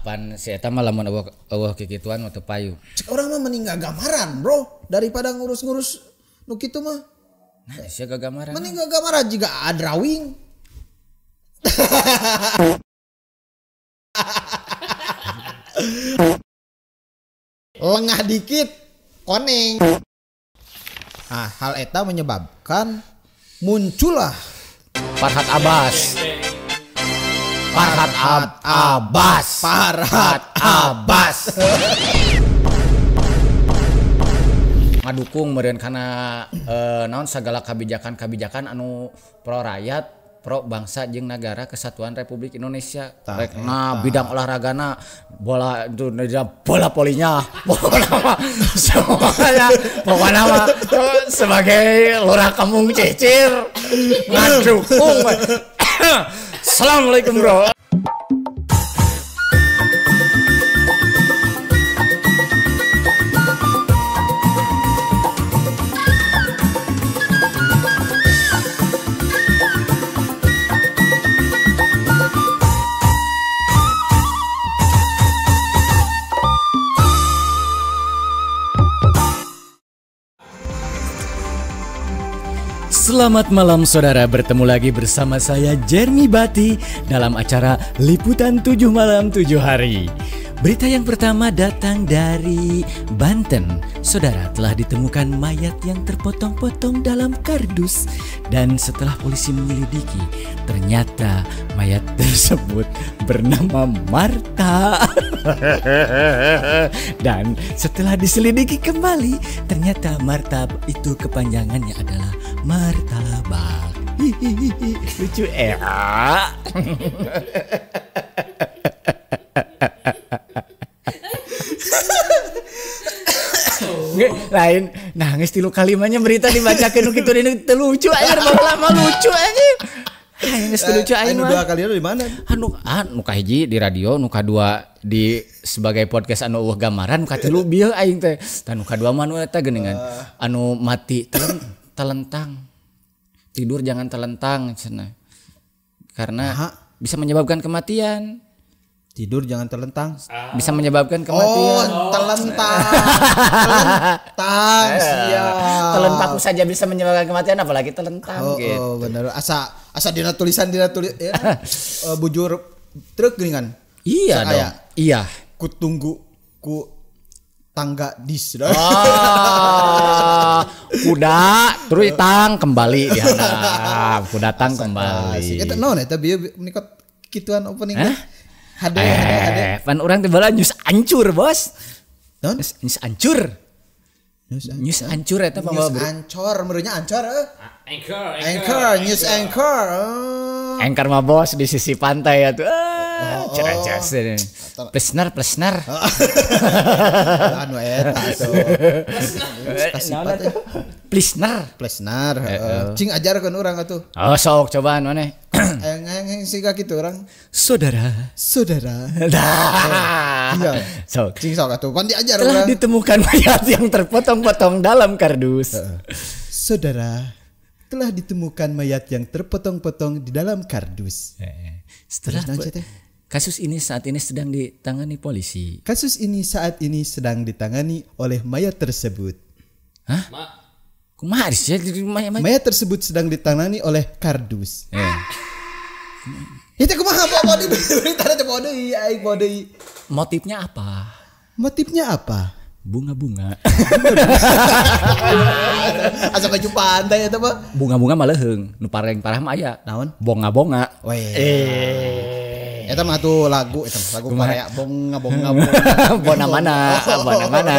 Pan si eta mah lamun eueuh kikituan mah teu payu. Cek urang mah mending gagamaran, bro, daripada ngurus-ngurus nu kitu mah. Nah, sia gagamaran. Mending gagamaran jiga drawing. Lengah dikit koneng. Nah, hal eta menyebabkan muncullah Farhat Abbas. Farhat Abbas. Farhat Abbas. Ngadukung meureun kana naon sagala kebijakan-kebijakan anu pro rakyat, pro bangsa jeung nagara kesatuan Republik Indonesia. Rek nah bidang olahragana bola itu bola polinya. Pokokna mah semuanya pokokna mah sebagai lurah kampung Cicir ngadukung. Assalamualaikum bro. Selamat malam saudara, bertemu lagi bersama saya Jeremy Bati dalam acara Liputan 7 Malam 7 Hari. Berita yang pertama datang dari Banten. Saudara, telah ditemukan mayat yang terpotong-potong dalam kardus. Dan setelah polisi menyelidiki, ternyata mayat tersebut bernama Marta. Dan setelah diselidiki kembali, ternyata Marta itu kepanjangannya adalah martabak. Hihihi, lucu ya. Lain nangis tilu kalimanya berita dibacakeun nu kitu deui teu lucu anjir, baheula mah lucu anjir. Hayang geus teu lucu aing mah. Anu dua kali di mana? Anu nu kahiji di radio, nu kadua di sebagai podcast anu eueuh gambaran, nu katilu bieu aing teh. Tah nu kadua mah nu eta geuningan anu mati telentang. Tidur jangan telentang cenah. Karena bisa menyebabkan kematian. Tidur jangan telentang. Bisa menyebabkan kematian. Oh, telentang. Telentang, siap. Telentangku saja bisa menyebabkan kematian, apalagi telentang. Oh, gitu. Oh, benar. Asa dina tulisan ya. Bujur truk geuningan. Iya dong. Iya. Ku tunggu ku tangga dis. Oh, kuda terus tang kembali di handap. Kuda tang kembali. Eta naon eta bieu menikot kituan opening. Hah? Hade, hade. Pan urang teh bala news ancur, bos. Naon? News ancur. News ancur eta pambawa berita. Ancor, meureunnya ancor euy. Anchor, news anchor. Oh. Anchor mah bos di sisi pantai atuh. Ceracas. Plesner. Anu eta atuh. Plesner. Plesner, heeh. Cing ajarkeun urang atuh. Oh, sok cobaan maneh. Yang siga kitu urang. Saudara. Nah. Iya. Sok. Cing sok atuh, pan diajar urang. Telah ditemukan mayat yang terpotong-potong dalam kardus. Saudara, telah ditemukan mayat yang terpotong-potong di dalam kardus. Setelah kasus ini saat ini sedang ditangani polisi. Kasus ini saat ini sedang ditangani oleh mayat tersebut. Hah? Kumaha sih? Mayat tersebut sedang ditangani oleh kardus. Itu kumaha bawa di berita teh bawa deui aing bawa deui. Motifnya apa? Motifnya apa? Bunga-bunga. Asa baju pantai eta mah. Bunga-bunga mah leuheung, nu paling parah mah aya. Naon? Bonga-bonga. Weh. Eta mah tuh lagu eta lagu Korea bonga bonga bona mana? Bona mana?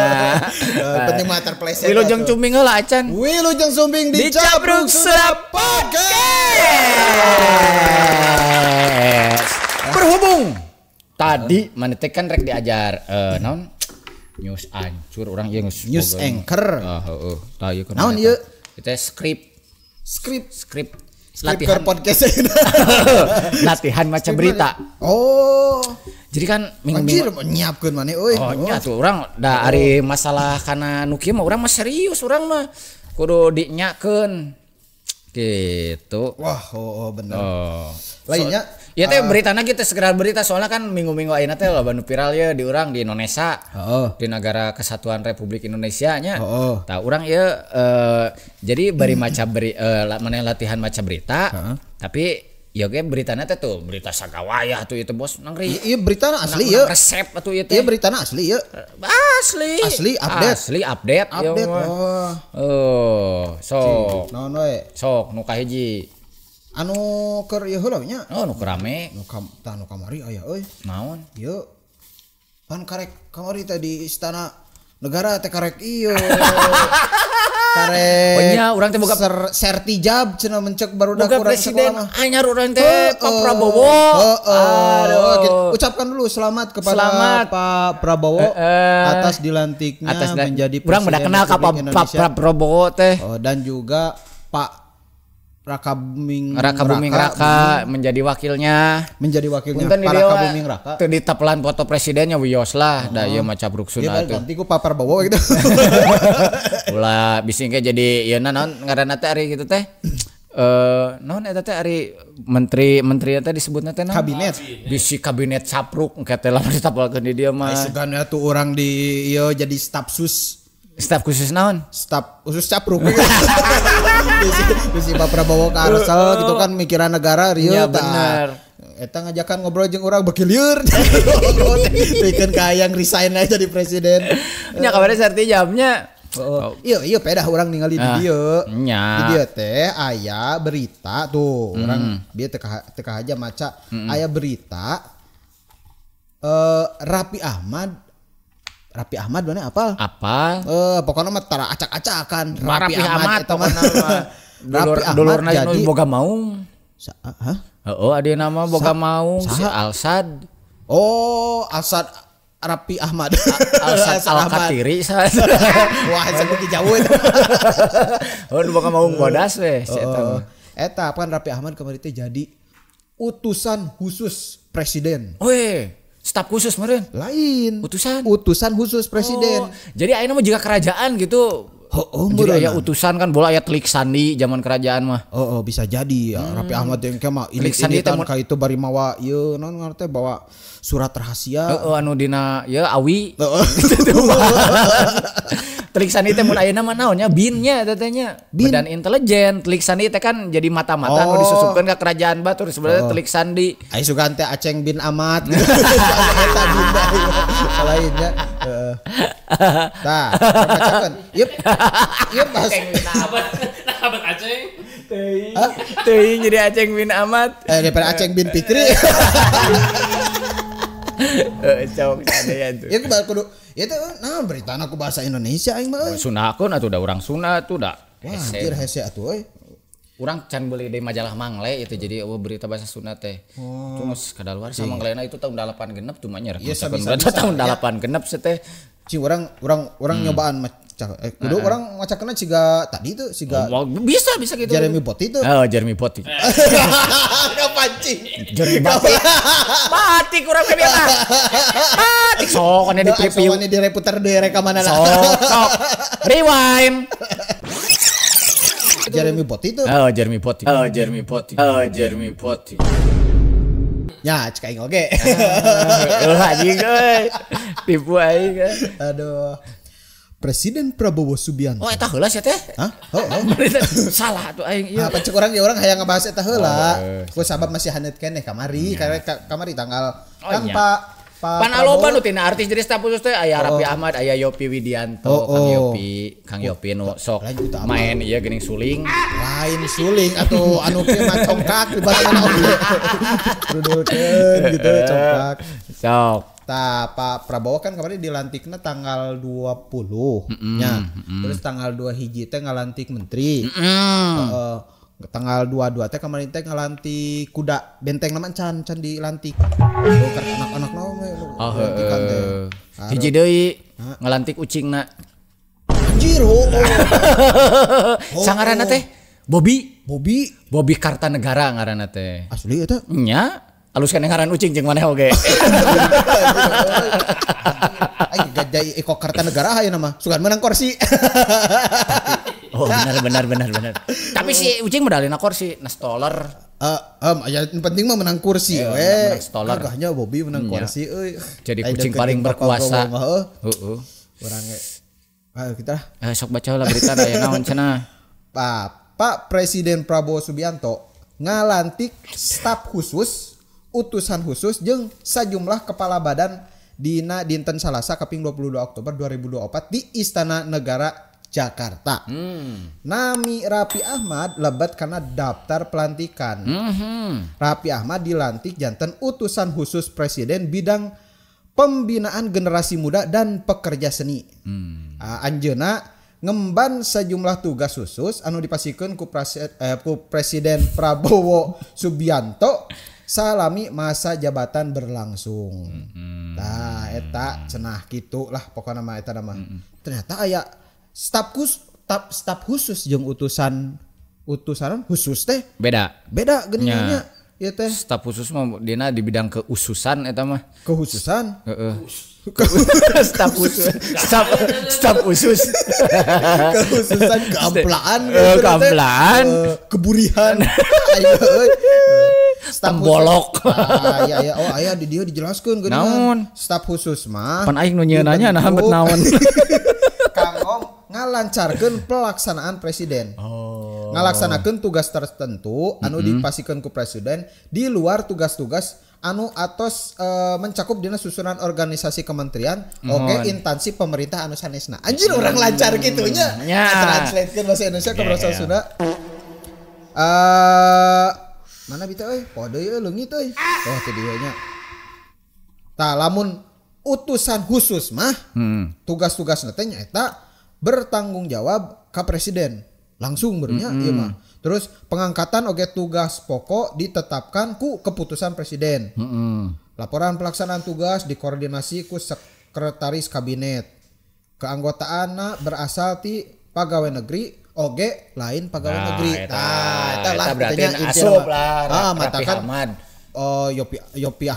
Penting mah terpleset. Wilujeng Sumbing heula acan. Wilujeng Sumbing di Cabruk Sudah Podcast. Berhubung tadi maneh teh kan rek diajar naon? News ancur urang ieu news anchor. Heeh. Tah ieu naon ieu? Itu skrip. Skrip. Latihan podcast. Latihan maca berita. Oh. Jadi kan minggu-minggu nyiapkeun maneh euy. Oh nya tuh urang da ari masalah kana nu kieu mah urang mah serius urang mah. Kudu dinyakeun. Gitu. Wah, oh bener. Oh. Lainnya Ya teh beritana kita segera berita soalnya kan minggu-minggu ayeuna teh loba nu viral ya di urang di Indonesia. Heeh. Di Negara Kesatuan Republik Indonesia nya. Heeh. Tah urang ieu jadi bari maca maneh latihan maca berita. Tapi ya ge beritana teh tuh berita sagawayah tuh itu bos nangri. Iya beritana asli ieu. Resep atuh ieu teh. Iya beritana asli ieu. Asli. Asli update. Asli update. Update. Oh. Oh, sok. Naon we? Sok nu kahiji. Anu keur ieu heula nya. Oh, nu rame. Nu tah nu kamari aya euy. Naon? Ieu. Pan karek kamari teh di Istana Negara teh karek ieu. Karek. Oh nya urang teh boga sertijab cenah mencek barudak urang presiden sekolah mah. Anyar urang teh Pak Prabowo. Aduh. Ucapkan dulu selamat kepada Pak Prabowo atas dilantiknya menjadi presiden. Urang udah kenal ka Pak Prabowo teh. Oh, dan juga Pak Raka Buming Raka menjadi wakilnya. Menjadi wakilnya Pak Raka Buming Raka. Teu ditepelan foto presidennya wios lah, da ieu mah cabruk Sunda tuh. Ganti ku Pak Prabowo gitu. Ulah bisi engke jadi ieu naon ngaranna teh ari kitu teh. Naon eta teh ari menteri-menteri teh disebutna teh naon? Kabinet. Bisi kabinet capruk engke teh lamun ditapalkeun di dieu mah. Sugan atuh urang di ieu jadi staf sus. Staf khusus naon? Staf khusus capruk. Bisi Pak Prabowo ka Arsel gitu kan mikiran negara rieu ya, bener. Eta ngajakan ngobrol jeung urang beuki lieur. Pikeun ka hayang resign aja jadi presiden. Nya kabarnya sertijabnya. Iya iya pedah urang ningali di dieu. Nya. Di dieu teh aya berita tuh urang bieu teu aja maca aya berita Raffi Ahmad. Raffi Ahmad mana apal? Apal. Pokoknya mah tara acak-acakan. Raffi Ahmad pokokna mah. Dulur jadi boga maung. Hah? Heeh, adi nama boga maung si Alsad. Oh, Alsad Raffi Ahmad. Alsad Al-Katiri. Wah, sebut jauh itu. Oh, boga maung bodas we si eta mah. Eta kan Raffi Ahmad kemarin teh jadi utusan khusus presiden. Weh. Staf khusus meureun. Lain. Utusan. Utusan khusus presiden. Oh, jadi ayeuna mah juga kerajaan gitu. Oh, jadi aya utusan kan bola aya Telik Sandi zaman kerajaan mah. Oh, bisa jadi ya. Raffi Ahmad yang mah ilit-ilitan ka itu bari mawa ieu naon ngaran teh bawa surat rahasia. Heeh, anu dina ieu awi. Telik Sandi teh mun ayeuna mah naonnya binnya eta teh nya. Badan intelijen. Telik Sandi teh kan jadi mata-mata nu disusupkeun ka kerajaan batur sebenarnya Telik Sandi. Ai sugan teh Aceng bin Ahmad. Eta bin lainnya. Heeh. Tah, bacakeun. Yeup. Yeup bahas. Aceng bin Ahmad. Nah, Aceng. Teuing. Teuing jadi Aceng bin Ahmad. Daripada Aceng bin Fikri. Cowok sadaya tuh. Ya kudu ya teh nah beritana ku bahasa Indonesia aing mah euy. Sundakeun atuh da urang Sunda atuh da. Wah, anjir hese atuh euy. Urang can beli di majalah Mangle itu jadi eueuh berita bahasa Sunda teh. Itu geus kadaluarsa Manglena itu tahun 86 tuh mah nya. Iya, tahun 86 genep teh. Cing urang nyobaan maca kudu urang macakeunna siga tadi tuh siga bisa gitu. Jeremy Botti tuh. Oh, Jeremy Botti. Enggak pancing. Jeremy Botti. Batik urang teh biasa. Batik sok ane di preview. Sok ane direputer deui rekamanana. Sok. Rewind. Jeremy Botti tuh. Oh, Jeremy Botti. Oh, Jeremy Botti. Oh, Jeremy Botti. Ya, cek aing oge. Eueuh anjing euy. Tipu aing. Aduh. Presiden Prabowo Subianto. Oh, eta heula sia teh? Hah? Heeh. Salah atuh aing ieu. Ah, cek urang ge urang hayang ngabahas eta heula. Ku sabab masih haneut keneh kamari, kamari tanggal kan Pak Pan aloba nu tina artis jadi staf khusus teh aya Raffi Ahmad, aya Yopi Widianto, Kang Yopi, Kang Yopi nu sok main ieu geuning suling. Lain suling atuh anu kieu mah congkak di bagian oge. Rudulkeun gitu congkak. Sok. Tah Pak Prabowo kan kemarin dilantikna tanggal 20 nya. Terus tanggal 2 hiji teh ngalantik menteri. Tanggal 22 teh kemarin teh ngalantik kuda benteng nama can dilantik. Oh, anak-anak naon we lantikan teh. Hiji deui ngalantik ucingna. Anjir heuh. Sangaranna teh Bobby. Bobby Kartanegara ngaranna teh. Asli eta? Nya. Alus kan ngaran ucing jeung maneh oge. Aing gajah Eko Kartanegara ayeuna mah. Sugan menang kursi. Oh benar. Tapi si ucing medalina kursi, nestoler. Ya penting mah menang kursi we. Menang Gagahnya Bobby menang kursi euy. Jadi kucing paling berkuasa. Heeh. Urang ge. Ayo kita lah. Sok baca lah berita aya naon cenah. Pak Presiden Prabowo Subianto ngalantik staf khusus, utusan khusus jeung sajumlah kepala badan dina dinten Salasa kaping 22 Oktober 2024 di Istana Negara Jakarta. Nami Raffi Ahmad lebet karena daftar pelantikan. Raffi Ahmad dilantik janten utusan khusus presiden bidang pembinaan generasi muda dan pekerja seni. Anjeunna ngemban sejumlah tugas khusus anu dipasikeun ku Presiden Prabowo Subianto salami masa jabatan berlangsung. Nah, eta cenah kitu lah pokona mah eta mah. Ternyata aya staf khusus jeung utusan khusus teh beda geuningannya ieu teh. Staf khusus mah dina di bidang keususan eta mah. Kehususan? Heeh. Staf khusus. Staf khusus. Kehususan keamplaan, keamplaan, keburihan. Ayo euy. Tembolok. Ah iya iya, oh aya di dieu dijelaskeun geuningan. Staf khusus mah. Pan aing nu nyeunanya nah bet naon. Kanggo ngalancarkeun pelaksanaan presiden. Oh. Ngalaksanakeun tugas tertentu anu dipasikeun ku presiden di luar tugas-tugas anu atos mencakup dina susunan organisasi kementerian oke instansi pemerintah anu sanesna. Anjir orang lancar kitu nya. Translatekeun bahasa Indonesia ke bahasa Sunda. Mana bita euy? Poho deui euy leungit euy. Oh teu dieu nya. Tah lamun utusan khusus mah tugas-tugasna teh nyaeta bertanggung jawab ka presiden langsung bernya ieu mah. Terus pengangkatan oge tugas pokok ditetapkan ku keputusan presiden. Laporan pelaksanaan tugas dikoordinasi ku sekretaris kabinet. Keanggotaanna berasal ti pegawai negeri oge lain pegawai negeri. Nah, eta lah berarti asup lah. Raffi Ahmad. Oh, Yopi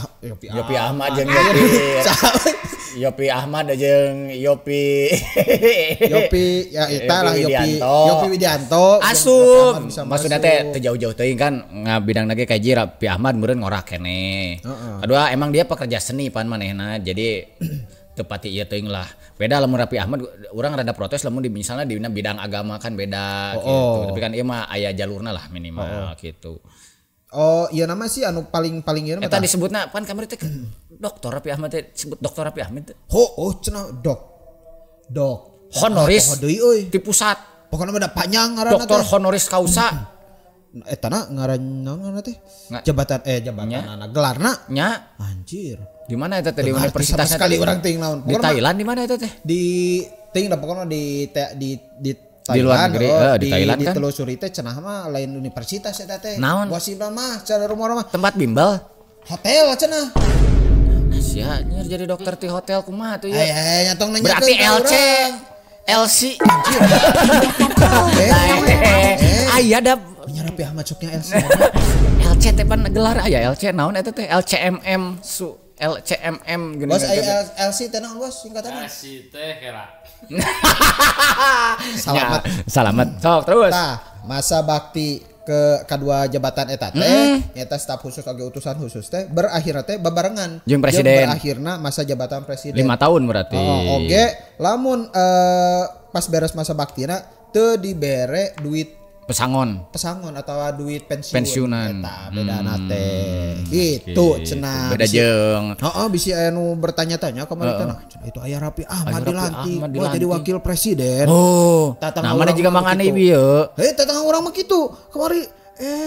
Ahmad jeung Yopi Ahmad jeung Yopi ya eta lah Yopi Widianto. Asup. Maksudna teh teu jauh-jauh teuing kan ngabidang lagi kayak Raffi Ahmad meureun ngorak keneh. Kedua emang dia pekerja seni pan manehna jadi tepati ieu teuing lah. Beda lamun Raffi Ahmad urang rada protes lamun di misalnya di bidang agama kan beda gitu. Tapi kan ieu mah aya jalurna lah minimal gitu. Oh, iya nama sih anu paling ieu mah. Eta disebutna pan kamari teh dokter Raffi Ahmad teh disebut dokter Raffi Ahmad teh. Oh, cenah dok honoris. Oh, deui euy. Di pusat. Pokona mah da panjang ngaranna teh. Dokter honoris causa. Eta na ngaran naon teh? Jabatan jabatan gelarna. Nya. Anjir. Di mana eta teh di universitas sekali urang teuing naon. Di Thailand di mana eta teh? Di teuing da pokona di Thailand, di luar negeri, di Thailand kan ditelusuri teh cenah mah lain universitas eta teh. Naon? Gosipna mah cenah rumah-rumah. Tempat bimbel. Hotel cenah. Nah, sia nyer jadi dokter di hotel kumaha tuh ya? Eh, nyatong nanya berarti LC LC. Aya da nya Raffi Ahmad soknya LC. LC teh pan gelar aya LC naon eta teh LCMM su LCMM gini. Bos aya LC teh naon bos singkatanna? LC teh kira. Salamat. Salamat. Sok terus. Tah, masa bakti ke kedua jabatan eta teh nyata staf khusus oge utusan khusus teh berakhir teh babarengan jeung presiden. Berakhirna masa jabatan presiden. 5 tahun berarti. Oh, oge lamun pas beres masa baktina teu dibere duit pesangon atau duit pensiunan eta bedana teh gitu cenah beda jeung heeh bisi aya nu bertanya-tanya kamari teh nah cenah itu aya Raffi Ahmad dilantik wah jadi wakil presiden. Oh nah mana juga Mang Ani bieu heuh tetangga urang mah kitu kamari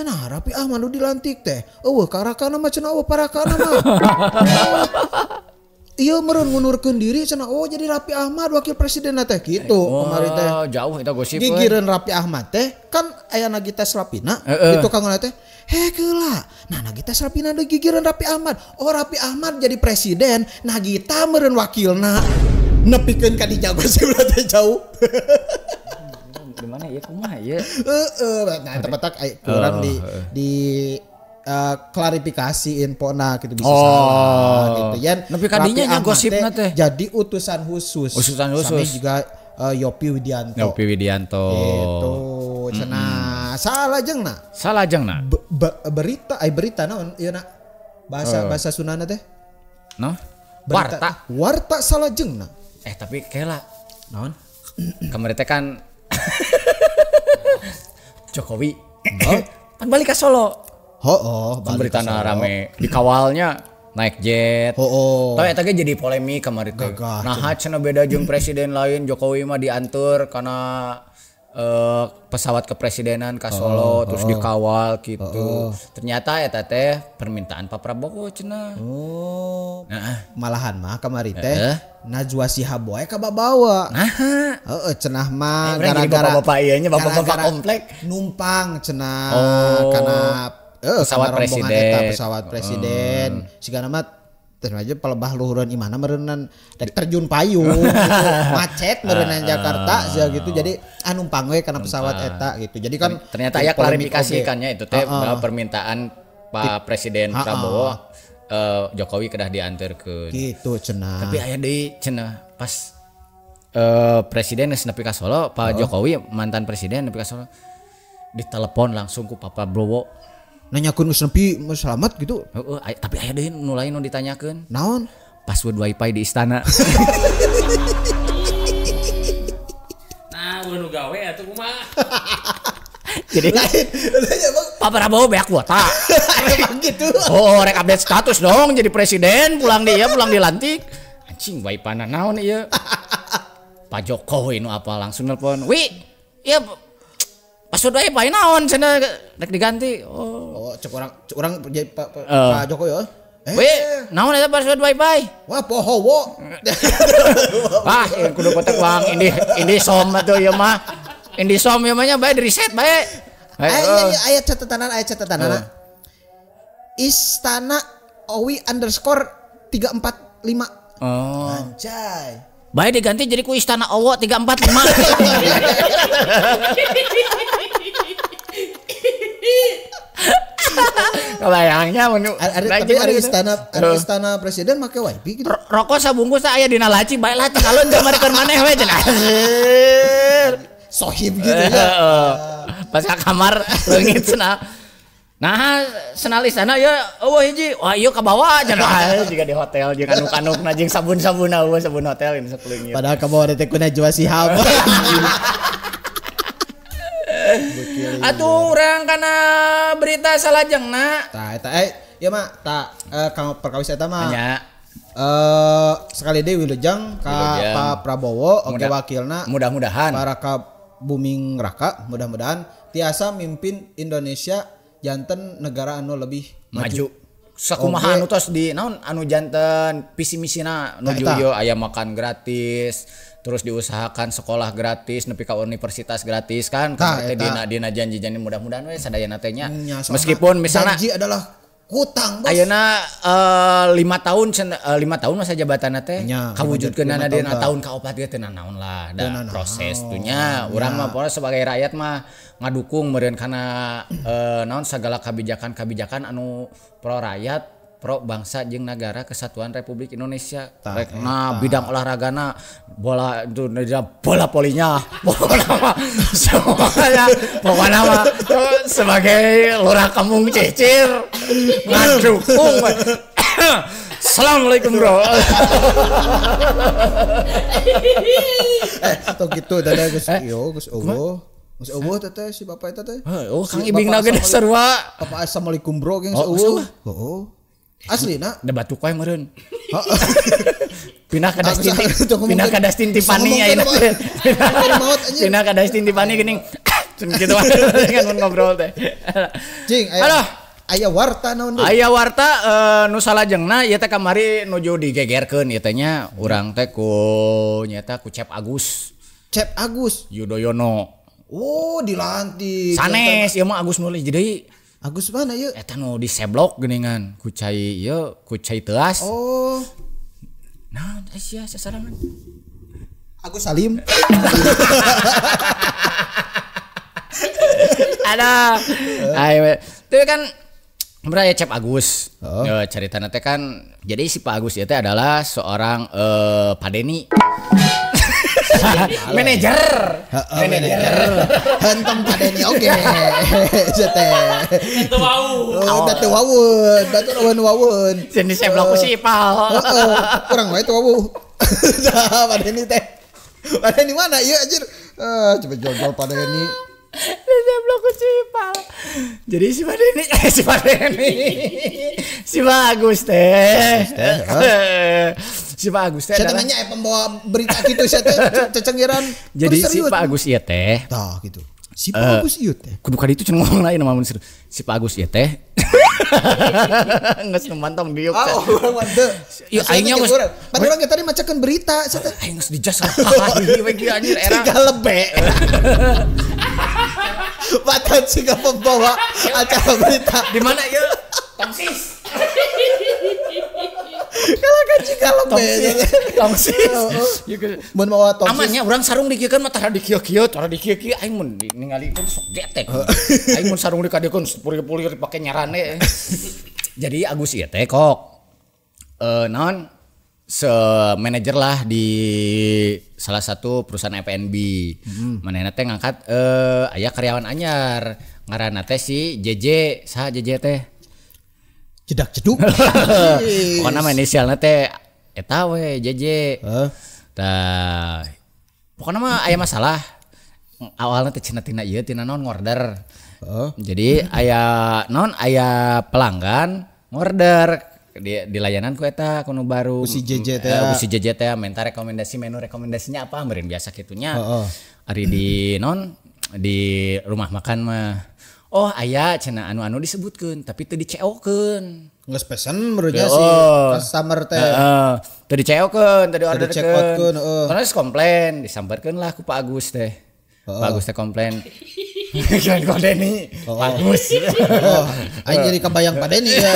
nah Raffi Ahmad nu dilantik teh eueuh karakana mah cenah eueuh parakana mah iya meureun ngundurkeun diri cenah oh jadi Raffi Ahmad wakil presiden teh kitu kamari teh. Jauh eta gosip. Gigireun Raffi Ahmad teh kan aya Nagita Slavina kitu kanggo teh heula. Nah Nagita Slavina deui gigireun Raffi Ahmad. Oh Raffi Ahmad jadi presiden, Nagita meureun wakilna. Nepikeun ka dinya gosip teh jauh. Di mana ieu kumaha ieu? Heeh, nah tepetak kurang di klarifikasi infona gitu bisa salah gitu ya. Tapi kadinya nya gosipna teh jadi utusan khusus. Utusan khusus. Sami juga Yopi Widianto. Yopi Widianto. Gitu cenah. Salah jeung na. Salah jeung na. Berita berita naon ieu na bahasa bahasa Sundana teh? No? Warta. Warta salajengna. Tapi kela naon? Kamari teh kan Jokowi kan balik ke Solo. Heeh, balik ke Solo. Rame dikawalnya naik jet. Heeh. Tapi eta ge jadi polemik kamari teh. Nah, cenah beda jeung presiden lain, Jokowi mah diantur karena pesawat kepresidenan ke Solo terus dikawal gitu. Ternyata eta teh permintaan Pak Prabowo cenah. Oh. Nah, malahan mah kamari teh Najwa Shihab wae kababawa. Nah, heeh cenah mah gara-gara bapak-bapak ieu nya bapak-bapak komplek numpang cenah karena pesawat presiden eta pesawat presiden. Sigana mah terus aja pelebah luhuran imahna meureunnan rek terjun payung gitu. Macet meureunnan Jakarta sia gitu. Jadi numpang we kana pesawat eta gitu. Jadi kan ternyata aya klarifikasi kan nya itu teh permintaan Pak Presiden Prabowo Jokowi kedah diantarkeun. Gitu cenah. Tapi aya deui cenah pas presiden geus nepi ka Solo, Pak Jokowi mantan presiden nepi ka Solo ditelepon langsung ku Pak Prabowo. Nanyakeun geus nepi selamat gitu. Heeh, tapi aya deui nu lain nu ditanyakeun. Naon? Password wifi di istana. Nah, nu gawe atuh kumaha? Jadi lain Pak Prabowo beak kuota. Emang gitu. Oh, rek update status dong jadi presiden, pulang dia pulang dilantik. Anjing wifi-na naon ieu? Pak Jokowi nu apa langsung nelpon. Wi, ieu password wifi naon cenah rek diganti. Oh, cek orang Pak Jokowi oh. Wi, naon eta password wifi? Wah, poho wo. Wah, kudu kotak bang, ini som atuh ieu mah. Indisom ieu mah nya bae di reset bae. Aya catatan. Istana Owi underscore 345. Oh. Anjay. Bae diganti jadi ku Istana Owo 345. Kebayangnya menu. Tapi ada istana presiden make wifi gitu. Rokok sabungkus teh aya dina laci bae lah calon jamarikeun maneh we cenah. Sohib gitu ya. Pas ke kamar leungit cenah. Nah, senal istana ya eueuh hiji. Wah, ieu ka bawah cenah. Jiga di hotel jeung anuk-anukna jeung sabun-sabunna eueuh sabun hotel ini sok leungit. Padahal ka bawah teh ku Najwa Shihab. Atuh urang kana berita salajengna. Tah eta ieu mah tah kang perkawis eta mah. Nya. Sekali deui wilujeng ka Pak Prabowo oge wakilna mudah-mudahan para ka Buming Raka mudah-mudahan tiasa mimpin Indonesia janten negara anu lebih maju. Sakumaha anu tos di naon anu janten visi misina nuju ieu aya makan gratis, terus diusahakan sekolah gratis nepi ka universitas gratis kan teh dina janji-janji mudah-mudahan we sadayana teh nya. Meskipun misalnya janji adalah hutang bos. Ayeuna 5 tahun masa jabatanna teh kawujudkeunana dina tahun ka-4 ge teu nanaon lah da proses tu nya urang mah pokona sebagai rakyat mah ngadukung meureun kana naon sagala kebijakan-kebijakan anu pro rakyat, pro bangsa jeung nagara kesatuan Republik Indonesia. Nah, bidang olahragana bola itu bola polinya, pokona mah semuanya pokona mah sebagai lurah kampung Cicir ngadukung. Assalamualaikum bro. Atau gitu tadi geus ieu geus eueuh. Geus eueuh teh si bapak eta teh. Oh, Kang Ibing na ge sarua. Bapak assalamualaikum bro geus eueuh. Heeh. Asli nak? Da batuk wae meureun. Pindah ka Dustin, pindah ka Dustin Tiffany ayeuna. Pindah ka Dustin Tiffany geuning. Gitu kan mun ngobrol teh. Cing, aya. Aya warta naon deui? Aya warta nu salajengna ieu teh kamari nuju digegerkeun ieu teh nya urang teh ku nyaeta ku Cep Agus. Cep Agus Yudhoyono. Oh, dilantik. Sanes ieu mah Agus nulis deui. Agus mana ieu? Eta nu diseblok geuningan ku cai ieu, ku cai teuas. Oh. Nah, sia sasarangan. Agus Salim. Ada. Ayo. Itu kan beraya Cep Agus. Oh. Caritana teh kan jadi si Pak Agus ieu teh adalah seorang padeni. Manajer. Manajer. Hentem Pak Denny oge. Sia teh. Teu wau. Oh, teu wawun, batur wawun. Jenis seblok ku si Ipal. Heeh, kurang wae teu wawu. Pak Denny teh. Pak Denny mana ieu anjir? Coba jual-jual Pak Denny. Seblok ku si Ipal. Jadi si Pak Denny, si Pak Denny. Si Pak Agus teh. Si Pak Agus teh. Saya nanya pembawa berita gitu saya teh cecengiran. Jadi si Pak Agus ieu teh. Tah gitu. Si Pak Agus ieu teh. Kudu kali itu cenah ngomong lain sama mun serius. Si Pak Agus ieu teh. Geus mantong diuk. Ah, urang mah teu. Ieu aingnya geus. Pan urang ge tadi macakeun berita sia teh. Aing geus dijas hahaha we kieu anjir era. Siga lebe. Batan siga pembawa acara berita. Di mana ieu? Tongsis. Kalau kan siga lebe. Tongsis. Mun mawa tongsis. Amannya urang sarung dikieukeun mah tara dikieu-kieu, tara dikieu-kieu aing mun ningalikeun sok getek. Aing mun sarung dikadiekeun pulir-pulir dipake nyarane. Jadi Agus ieu teh kok naon manajer lah di salah satu perusahaan F&B. Manehna teh ngangkat aya karyawan anyar. Ngaranna teh si JJ, saha JJ teh? Jedak jeduk. Pokokna mah inisialna teh eta we JJ. Tah pokokna mah aya masalah. Awalna teh cenah tina ieu tina naon ngorder. Jadi aya naon aya pelanggan ngorder di layanan ku eta ku nu baru. Si JJ teh. Si JJ teh minta rekomendasi menu rekomendasinya apa meureun biasa kitunya. Ari di naon di rumah makan mah oh aya cenah anu-anu disebutkeun tapi teu di-CO-keun. Geus pesen meureunnya si customer teh. Heeh. Teu di-CO-keun, teu di-orderkeun. Terus komplain, disambarkeun lah ku Pak Agus teh. Pak Agus teh komplain. Jangan kok Denny, Pak Agus. Oh, aing jadi kebayang Pak Denny ya.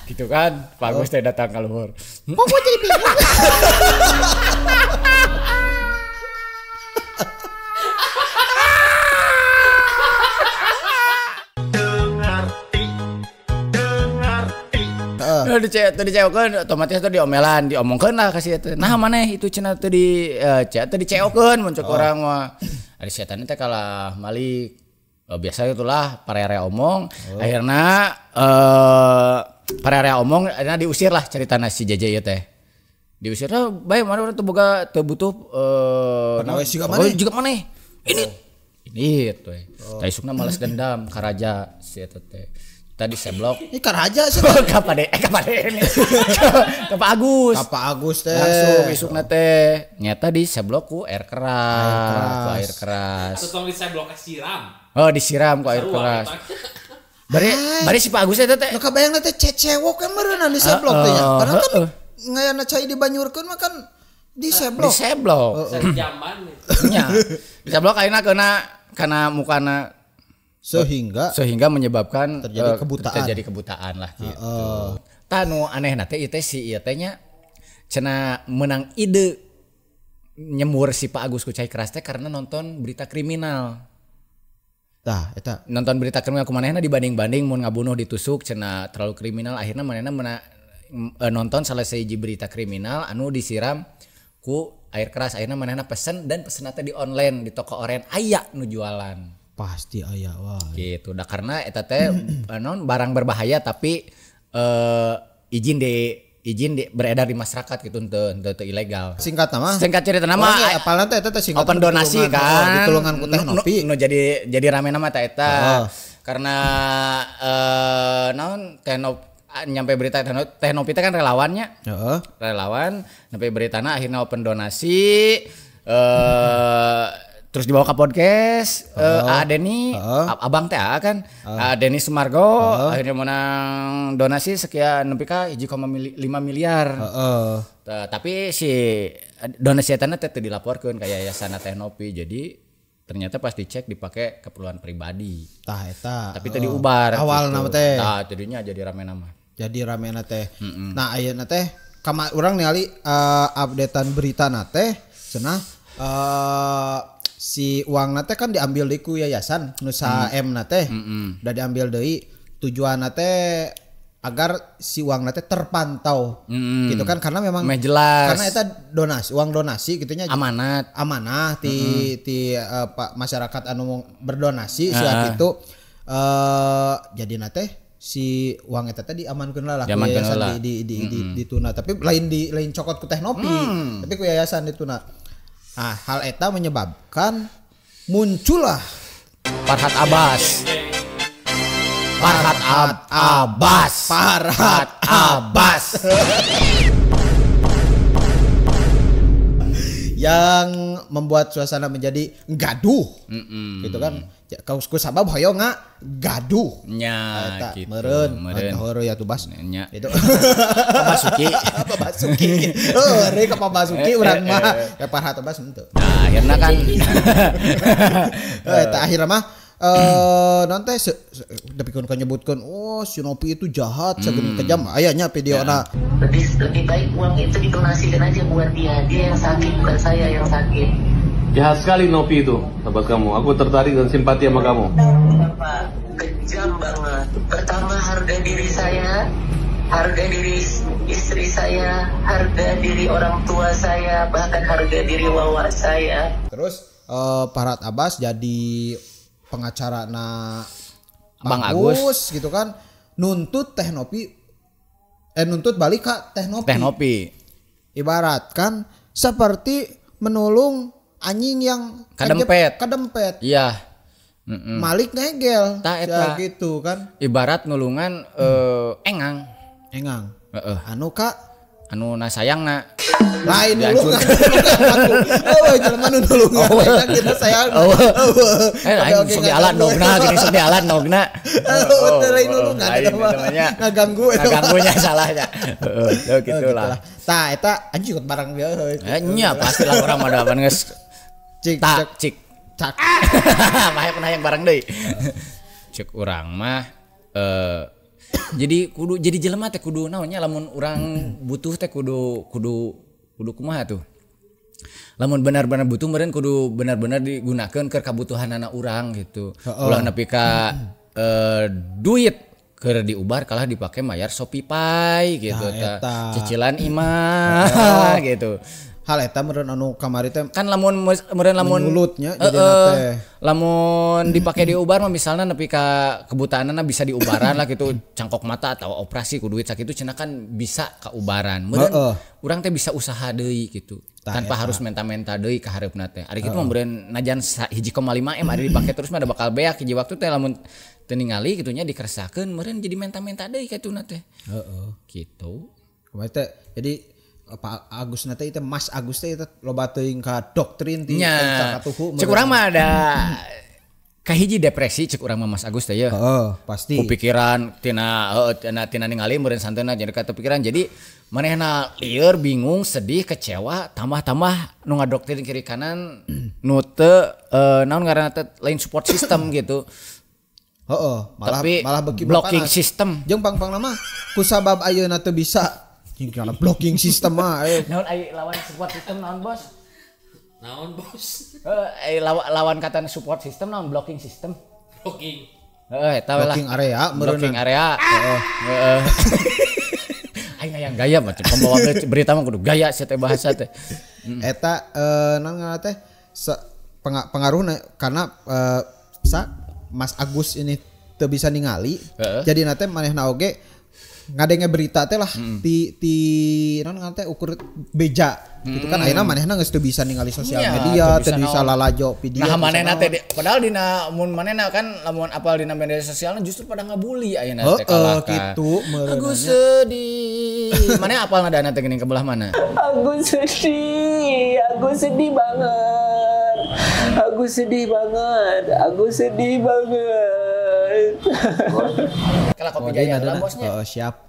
Gitu kan, Pak Agus teh datang ka luhur. Kok gua jadi bingung? Teu otomatis teh diomelan, diomongkeun lah kasih teh. Nah maneh itu cenah teu di teu di-CO-keun mun cek urang mah. Ari setan teh kalah malik. Biasa itulah parea omong. Akhirna parea omong akhirna diusir lah caritana si JJ ieu teh. Diusir lah bae mana urang teu boga teu butuh jiga maneh. Ini ini teh. Tah isukna malas dendam ka raja si eta teh. Tadi seblok. Ini karaja sih. Kapan ini? Ke Pak Agus. Ke Pak Agus teh. Langsung isukna teh. Nyata di seblok ku air keras. Ku air keras. Atau tong di seblok siram. Oh, disiram ku air keras. Bari si Pak Agus teh teh. Nu kabayang teh cecewok kan meureunna di seblok teh nya. Padahal kan ngayana cai dibanyurkeun mah kan di seblok. Di seblok. Sejaman. Nya. Di seblok ayeuna kana mukana sehingga menyebabkan terjadi kebutaan lah gitu. Tah nu anehna teh ieu teh si ieu teh nya cenah menang ide nyemur si Pak Agus ku cai keras teh karena nonton berita kriminal. Tah eta nonton berita kriminal ku manehna dibanding-banding mun ngabunuh ditusuk cenah terlalu kriminal akhirna manehna nonton salah sahiji berita kriminal anu disiram ku air keras akhirna manehna pesen dan pesenna teh di online di toko oren aya nu jualan. Pasti aya wah. Gitu. Dah karena eta teh non barang berbahaya tapi izin di beredar di masyarakat gitu teu ilegal. Singkat nama. Singkat cerita nama. Apalan teh eta teh singkat open donasi kan. Ditulungan ku Teh Nopi. Nu jadi rame nama teh eta. Karena naon Teh Nopi nyampe berita Teh Nopi teh kan relawannya. Heeh. Relawan nyampe beritana akhirnya open donasi terus dibawa ke podcast A Denny, abang teh A kan, A Denny Sumargo akhirnya menang donasi sekian nepi ka 1,5 miliar. Tapi si donasi eta teh teu dilaporkeun ka Yayasan Teh Nopi. Jadi ternyata pas dicek dipakai keperluan pribadi. Tah eta. Tapi teu diubar. Awal nama teh. Tah jadinya jadi rame nama. Jadi rame na teh. Nah ayeuna teh kama urang ningali updatean berita na teh cenah si uang nate kan diambil deui ku yayasan Nusa M nate. Udah diambil deui tujuan nate Agar si uang teh terpantau gitu kan karena memang jelas. Karena eta donasi uang donasi gitunya amanat amanah ti ti pak masyarakat anu berdonasi saat itu jadi nate si uang eta teh diamankeun lah ku yayasan di dituna tapi lain di lain cokot ku Teh Nopi tapi ku yayasan dituna. Nah, hal eta menyebabkan muncullah Farhat Abbas. Farhat Abbas. Farhat Abbas. Yang membuat suasana menjadi gaduh. Gitu kan. Ku sabab hoyong gaduh. Nya gitu. Meureun meureun ya tuh Bas. Nya. Itu. Pak Basuki. Pak Basuki. Oh, rek Pak Basuki urang mah ya Farhat Abbas henteu. Nah, akhirna kan. Eta akhirna mah nanti tapi kan nyebutkan oh si Nopi itu jahat segini kejam ayahnya videona lebih baik uang itu didonasikan aja buat dia yang sakit bukan saya yang sakit. Jahat sekali Nopi itu sahabat kamu, aku tertarik dan simpati sama kamu. Bapak kejam banget. Pertama harga diri saya, harga diri istri saya, harga diri orang tua saya, bahkan harga diri wawa saya. Terus Farhat Abbas jadi pengacara na Bang Agus gitu kan nuntut Teh Nopi nuntut balik ke Teh Nopi. Teh Nopi ibaratkan seperti menolong anjing yang kadempet. Iya. Malik ngegel ta, gitu kan ibarat nulungan engang anu kak anu na sayang na lain nulungan oh jelema nu nulungan lain kita sayang lain sok dialan nogna gini sok dialan nogna lain nulungan eta mah ngaganggu ngaganggunya salahnya heeh gitulah tah eta anjing ikut barang dia nya pastilah urang mah da geus cik cik cak mah pernah yang barang deui cek urang mah jadi kudu jadi jelema teh kudu naonnya lamun urang butuh teh kudu kumaha tuh. Lamun benar-benar butuh meureun kudu benar-benar digunakeun keur kabutuhanana urang gitu. Ulah nepi ka duit keur diubar kalah dipake mayar Shopee Pay gitu tah. Cicilan imah gitu. Hal eta meureun anu kamari teh kan lamun meureun lamun menyulutnya jadina teh. Lamun dipake diubar mah misalna nepi ka kebutaanana bisa diubaran lah gitu cangkok mata atau operasi ku duit sakitu cenah kan bisa kaubaran. Meureun urang teh bisa usaha deui gitu tanpa harus menta-menta deui ka hareupna teh. Ari kitu mah meureun najan 1,5 M ari dipake terus mah da bakal beak hiji waktu teh lamun teu ningali kitu nya dikeresakeun meureun jadi menta-menta deui ka ituna teh. Heeh. Gitu. Kumaha teh jadi Pak Agus nate itu Mas Agus teh itu loba teuing ka doktrin ti katuhu. Cek urang mah ada kahiji depresi cek urang mah Mas Agus teh ya. Heeh, pasti. Ku pikiran tina tina ningali meureun santeuna jadi ka pikiran jadi manehna lieur bingung sedih kecewa tambah-tambah nu ngadoktrin kiri kanan nu teu naon ngaranna teh lain support system gitu. Heeh, malah tapi malah beuki blocking system. Jeung pang-pangna mah kusabab ayeuna teu bisa karena blocking system mah ayo. Naon ai lawan support system naon bos? Naon bos? Lawan kata support system naon blocking system? Blocking. Heeh, eta we lah. Blocking area meureun. Blocking area. Heeh. Aing hayang gaya mah pembawa berita mah kudu gaya sia teh bahasa teh. Eta naon ngaranna teh pengaruhna karena Mas Agus ini teu bisa ningali. Jadi na teh manehna oge ngadenge berita teh lah ti naon ngaran teh ukur beja gitu kan ayeuna manehna geus teu bisa ningali sosial media teu bisa lalajo video. Nah manehna teh padahal dina mun manehna kan lamun apal dina media sosialna justru pada ngabuli ayeuna teh kalah kitu meureunna. Aku sedih. Maneh apal ngadana teh geuning ke belah mana? Aku sedih banget. Aku sedih banget. Aku sedih banget. Kalau kopi jaya lah bosnya. Oh, siap.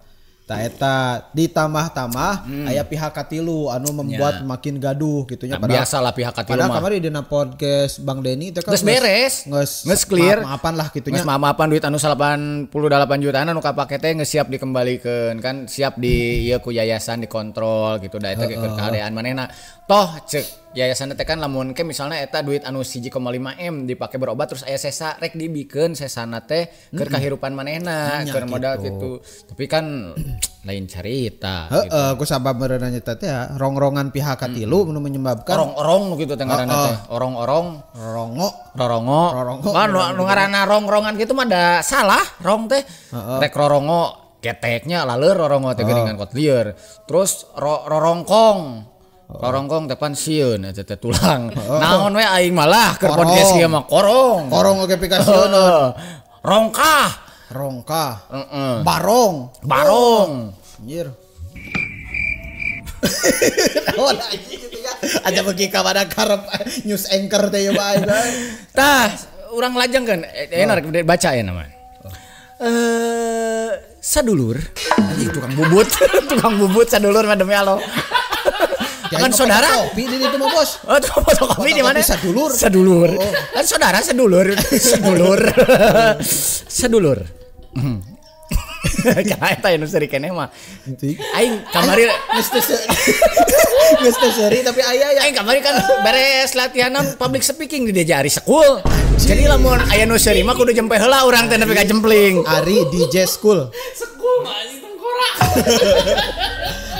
Ta eta ditambah-tambah aya pihak katilu anu membuat makin gaduh gitunya. Nah, biasalah pihak katilu mah. Padahal kamari dina podcast Bang Denny teh kan geus beres, geus clear, maaf-maafan lah gitunya. Geus maaf-maafan duit anu 88 jutaan anu kapake teh geus siap dikembalikeun kan, siap di ieu ku yayasan dikontrol gitu da eta keur kahadean manehna. Toh cek Yayasan teh kan lamun ke misalnya eta duit anu 1,5 M dipake berobat terus aya sesa rek dibikeun sesana teh keur kahirupan manehna keur modal gitu. Tapi kan lain carita gitu. Heeh, ku sabab meureunna nyata teh rongrongan pihak katilu nu menyebabkan orong-orong gitu teh ngaranna teh. Orong-orong, rorongo, rorongo. Kan nu ngaranna rongrorongan gitu mah da salah rong teh. Rek rorongo keteknya laleur rorongo teh geuningan kot lieur. Terus rorongkong. Rorongkong teh pan sieun eta teh tulang. Naon we aing malah keur podcast ieu mah korong. Korong oge pikasieun. Rongkah. Rongkah. Heeh. Barong. Barong. Anjir. Naon anjing gitu ya. Aja beuki ka mana karep news anchor teh ieu mah aing. Tah, urang lajeng kan enak baca ya nama. Sadulur. Anjing tukang bubut. Tukang bubut sadulur mah demi Allah. Kan saudara kopi di itu mah bos. Oh, fotokopi di mana? Sadulur. Sadulur. Oh. Kan saudara sedulur. Sedulur. Sedulur. Kayak eta nu seuri keneh mah. Aing kamari geus teu seuri tapi aya ya. Aing kamari kan beres latihan public speaking di DJ Ari School. Jadi lamun aya nu seuri mah kudu jempe heula urang teh nepi ka jempling. Ari DJ School. School mah anjing tengkorak.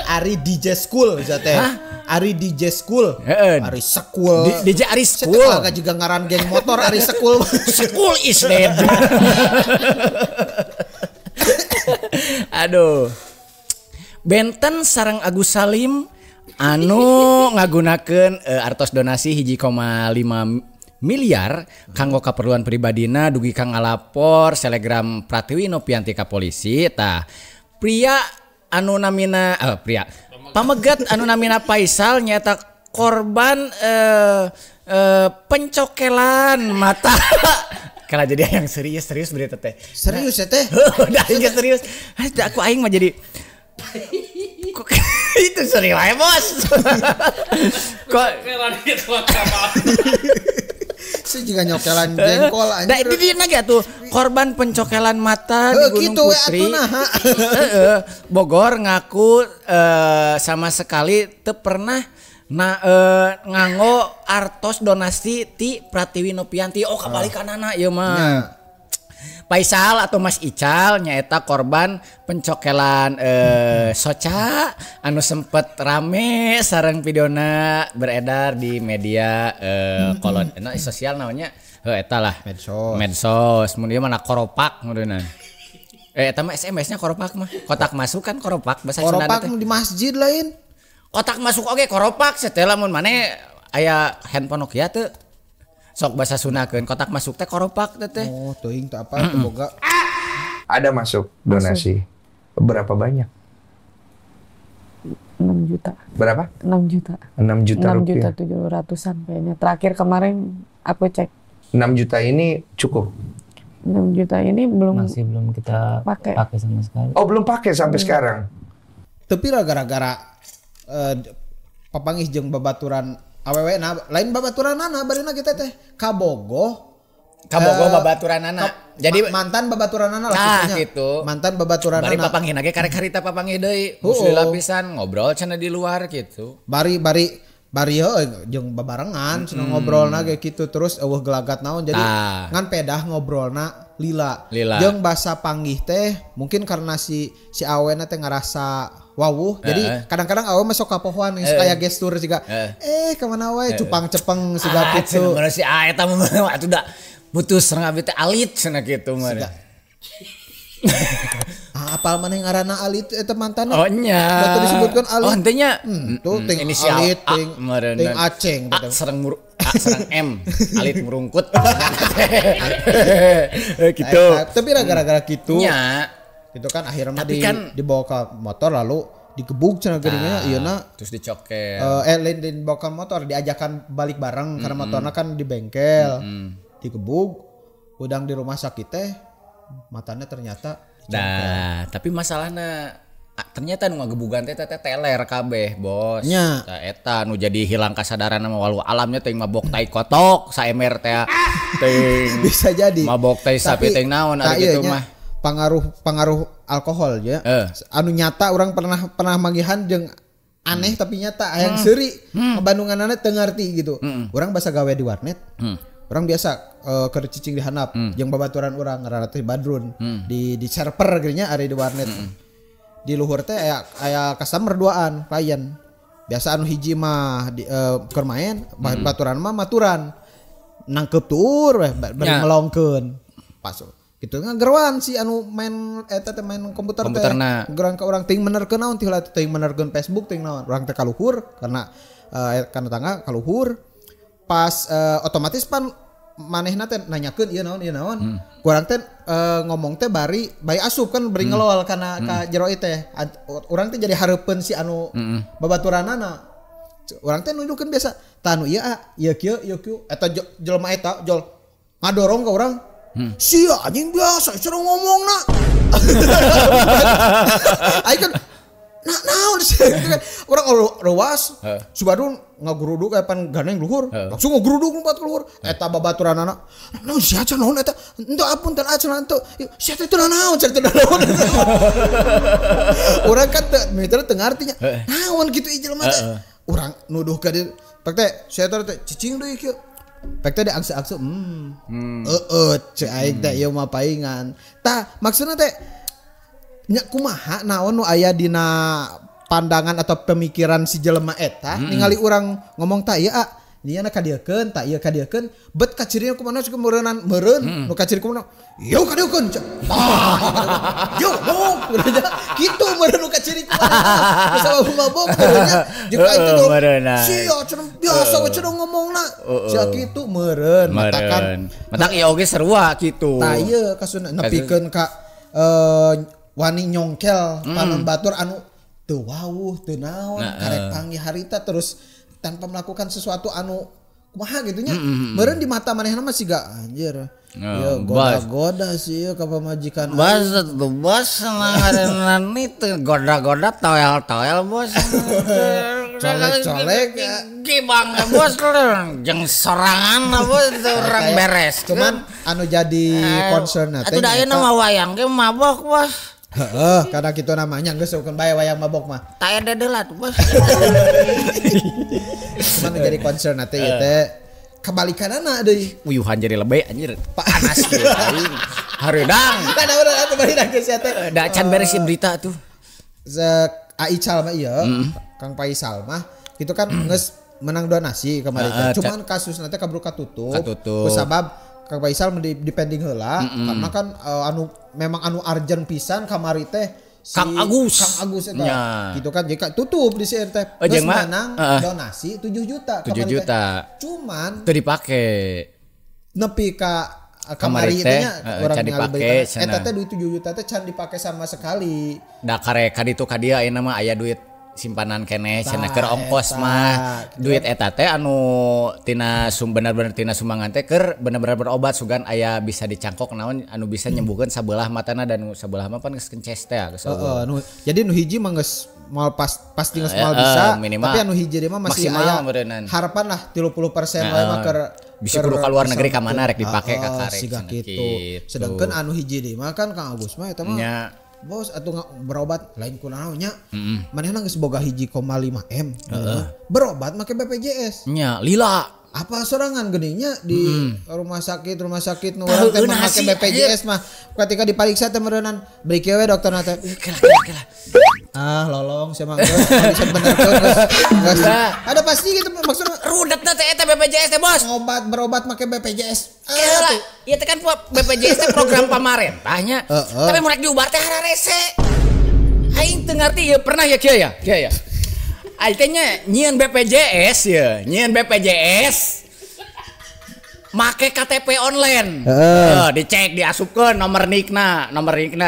Ari DJ School teh. Ari DJ School. Ari School. DJ Ari School. Saya juga ngaran geng motor Ari School. School is dead. Aduh. Benten sareng Agus Salim anu ngagunakeun artos donasi 1,5 miliar kanggo kaperluan pribadina dugi ka ngalapor selegram Pratiwi Novianti ka polisi. Tah, pria anu namina pria pamegat anu namina Faisal nyata korban pencokelan mata. Kalau jadi yang serius-serius berita teh. Serius ya teh? Udah aing serius. Aku aing mah jadi itu serius aja bos. Kok saya juga nyokelan jengkol anjir. Nah, ini dia lagi tuh korban pencokelan mata di Gunung gitu, Putri. Bogor ngaku sama sekali teu pernah nganggo artos donasi ti Pratiwi Novianti. Oh kabalikanana ieu mah. Faisal atau Mas Ical nyaeta korban pencokelan soca anu sempet rame sareng videona beredar di media kolon sosial namanya eta lah medsos. Mun ieu mana koropak meureunna. Eta mah SMS-nya koropak mah. Kotak masuk kan koropak bahasa Sunda teh. Koropak di masjid lain. Kotak masuk oge koropak setelah mun mane aya handphone Nokia teu. Sok bahasa Sundakeun kotak masuk teh koropak teh. Oh, teuing teh apa teu boga. Ada masuk donasi. Berapa banyak? 6 juta. Berapa? 6 juta. 6 juta rupiah. 6 juta 700-an kayaknya. Terakhir kemarin aku cek. 6 juta ini cukup? 6 juta ini belum, masih belum kita pakai sama sekali. Oh, belum pakai sampai sekarang. Tapi gara-gara papanggih jeung babaturan awewe na lain babaturanana barina kita teh kabogoh babaturanana. Jadi mantan babaturanana lah nah, gitu. Mantan babaturanana. Bari papanggih ge karek harita papanggih deui. Musli pisan ngobrol cenah di luar gitu. Bari bari heuh jeung babarengan cenah ngobrolna ge kitu terus eueuh gelagat naon jadi ngan pedah ngobrolna lila. Jeung basa panggih teh mungkin karena si awena teh ngarasa wawuh. Jadi kadang-kadang awe mah sok kapohoan kayak gestur siga kemana wae cupang cepeng siga kitu. Cenah si eta mah atuh da putus sareng abi teh alit cenah kitu mah. Apal maneh ngaranna alit eta mantanna? Oh nya. Batu disebutkan alit. Oh henteu nya. Tuh ting alit ting ting aceng A sareng A sareng M alit murungkut. Gitu. Tapi gara-gara kitu. Nya. Itu kan akhirnya kan, dibawa ke motor lalu digebuk cenah geuningan ieu na terus dicokel. Lain dibawa ke motor diajakan balik bareng karena motorna kan di bengkel. Digebuk udang di rumah sakit teh matanya ternyata dicokel. Nah, tapi masalahna ternyata nu ngagebugan teh teh teler kabeh, bos. Nya. Eta nu jadi hilang kasadaran mah walau alamnya teh mabok tai kotok saemer teh ting. Bisa jadi. Mabok tai sapi teh naon ari kitu mah. Pengaruh alkohol ya. Anu nyata orang pernah manggihan jeung Aneh tapi nyata hayang seuri Bandunganana teu ngarti gitu. Urang basa gawe di warnet. Orang biasa keur cicing di handap jeung babaturan urang ngaranna teh Badrun di server geunya ari di warnet. Di luhur teh aya customer duaan klien. Biasa anu hiji mah keur main, baturan mah maturan. Nangkep tuur weh bari melongkeun. Pas kitu ngageroan si anu main eta teh main komputer teh. Geroan ka urang teuing menerkeun naon teh heula teuing menerkeun Facebook teuing naon. Urang teh kaluhur karena kana tangga kaluhur. Pas otomatis pan manehna teh nanyakeun ieu naon. Kurang teh ngomong teh bari bae asup kan bari ngelol kana ka jero ieu teh. Urang teh jadi hareupeun si anu babaturanana. Urang teh nunjukeun biasa, tah anu ieu ah, ieu kieu ieu kieu eta jelema eta jol ngadorong ka urang. Sia anjing biasa cenah ngomongna. Aing kan nah naon sih urang reuas si Badrun ngaguruduk aya pan gandeng luhur langsung ngaguruduk lompat keluar eta babaturanana naon sia cenah naon eta henteu ampun teh cenah henteu sia teh teu naon cenah teu naon urang kan teu miter teu ngarti nya naon kitu ieu jelema teh urang nuduh ka dieu pek teh sia teh cicing deui kieu pek teh diangse-angse heueuh ceuk aing teh ieu mah paingan tah maksudna teh nya kumaha naon nu aya dina pandangan atau pemikiran si jelema eta ningali urang ngomong tah ieu ah ieu na kadieukeun tah ieu kadieukeun bet kacirina kumaha sok meureunnan meureun nu kaciri kumaha ieu kadieukeun tah yo mabok kitu meureun nu kaciri kumaha sabab mabok meureunnya jeung aing teh sia cenah biasa we cenah ngomongna sia kitu meureun matakan matak ieu oge sarua kitu tah ieu kasuna nepikeun ka wani nyongkel panon batur anu teu wawuh teu naon karek panggih harita terus tanpa melakukan sesuatu anu kumaha gitu nya meureun di mata manehna mah siga anjir ya goda-goda sih ya ka pamajikan bos tuh bos ngaranna itu goda-goda toel-toel bos colek-colek gibang bos jeung sorangan bos urang beres cuman anu jadi concern teh atuh da ayeuna mah wayang ge mabok bos. Heeh, karena kitu namanya geus eukeun bae wayang mabok mah. Ta ede deula tuh bos. Cuman jadi concern teh ieu teh kebalikanana deui. Uyuhan jadi lebay anjir. Panas kieu aing. Hareudang. Tah udah atuh bari geus sia teh. Da can beres berita tuh. Aical mah ieu, Kang Faisal mah itu kan geus menang donasi kemarin teh. Cuman kasusna teh kaburu katutup. Kusabab Kang Faisal di pending heula karena kan anu memang anu urgent pisan kamari teh si Kang Agus eta gitu kan jadi tutup di CR teh geus menang donasi 7 juta 7 juta cuman teu dipake nepi ka kamari teh nya urang ningali berita eta teh duit 7 juta teh can dipake sama sekali da karek ka ditu ka dieu ayeuna mah aya duit simpanan keneh cenah keur ongkos mah duit eta teh anu tina bener-bener tina sumbangan teh keur bener-bener berobat sugan aya bisa dicangkok naon anu bisa nyembuhkeun sabelah matana dan sabelah mah pan geus kences teh geus heeh nu jadi nu hiji mah geus moal pasti geus moal bisa minimal. Tapi anu hiji deui mah masih aya harapan lah 30% wae mah keur bisa kudu ka luar negeri ka mana rek dipake ka karek siga kitu sedangkan anu hiji deui mah kan Kang Agus mah eta mah bos atau berobat lain kunaon nya manehna geus boga 1,5 M berobat make BPJS nya lila apa sorangan geuning di rumah sakit nu urang teh make BPJS mah ketika dipariksa teh meureunan beri kieu we dokterna teh kela ah lolong sia mah geus bisa benerkeun geus ada pasti gitu maksudna rudetna teh eta BPJS teh bos obat berobat make BPJS kela ieu teh kan BPJS teh program pamarentah nya tapi mun rek diubar teh hararese aing teu ngarti ieu pernah ya kieu ya kieu ya aing teh nya nyieun BPJS ya nyieun BPJS make KTP online dicek diasupkeun nomor nikna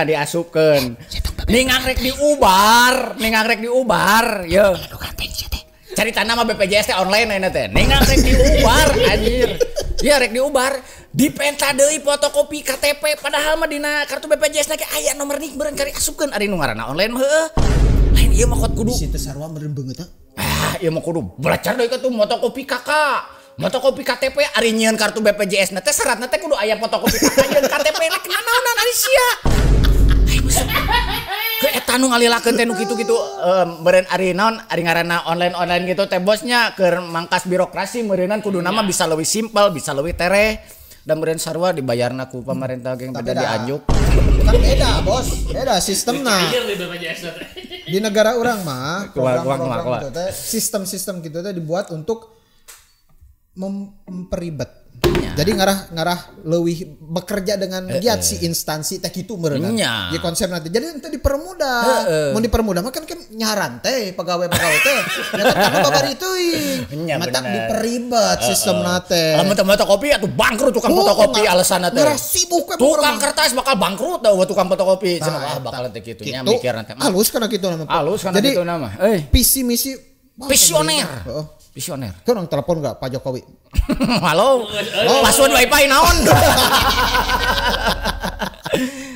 diasupkeun ningang rek diubar ye cari tanah mah BPJS teh online ayeuna teh ningang rek diubar anjir ya rek diubar dipenta deui fotokopi KTP padahal mah dina kartu BPJS na ge aya nomor nik beureun kari asupkeun ari nu ngaranna online mah heueuh lain ieu mah kot kudu si teh sarua meureun beungeut ah ieu mah kudu belajar deui ka tuh fotokopi kakak fotokopi KTP ari nyieun kartu BPJS na teh syaratna teh kudu aya fotokopi kakak jeung KTP rek nanaonan ari sia. Ke eta Eta nu ngalilakeun teh nu kitu-kitu meureun ari naon ari ngaranna online-online gitu teh bosnya keur mangkas birokrasi meureunnan kuduna mah bisa leuwih simpel, bisa leuwih tereh. Dan meureun sarua dibayarna ku pamarentah geng beda dianjuk. Kan beda, Bos. Beda sistemna. Di negara urang mah program-program gitu teh sistem-sistem gitu teh dibuat untuk memperibet. Ya. Jadi ngarah leuwih bekerja dengan giat si instansi teh kitu meureunna. Ya konsep nanti. Jadi ente dipermudah. Mun dipermudah mah kan nyaran teh pegawai-pegawai teh. Ya kan karena babari teuing. Matak diperibet sistemna teh. Lamun teu fotokopi atuh bangkrut tukang fotokopi alasanna teh. Ngarah sibuk we tukang kertas bakal bangkrut tah tukang fotokopi. Cenah ah bakal teh kitu nya mikirna teh. Halus kana kitu nama. Halus kana kitu nama. Euy. Visi misi visioner. Visioner. Kau orang telepon gak Pak Jokowi? Halo. Password wifi naon?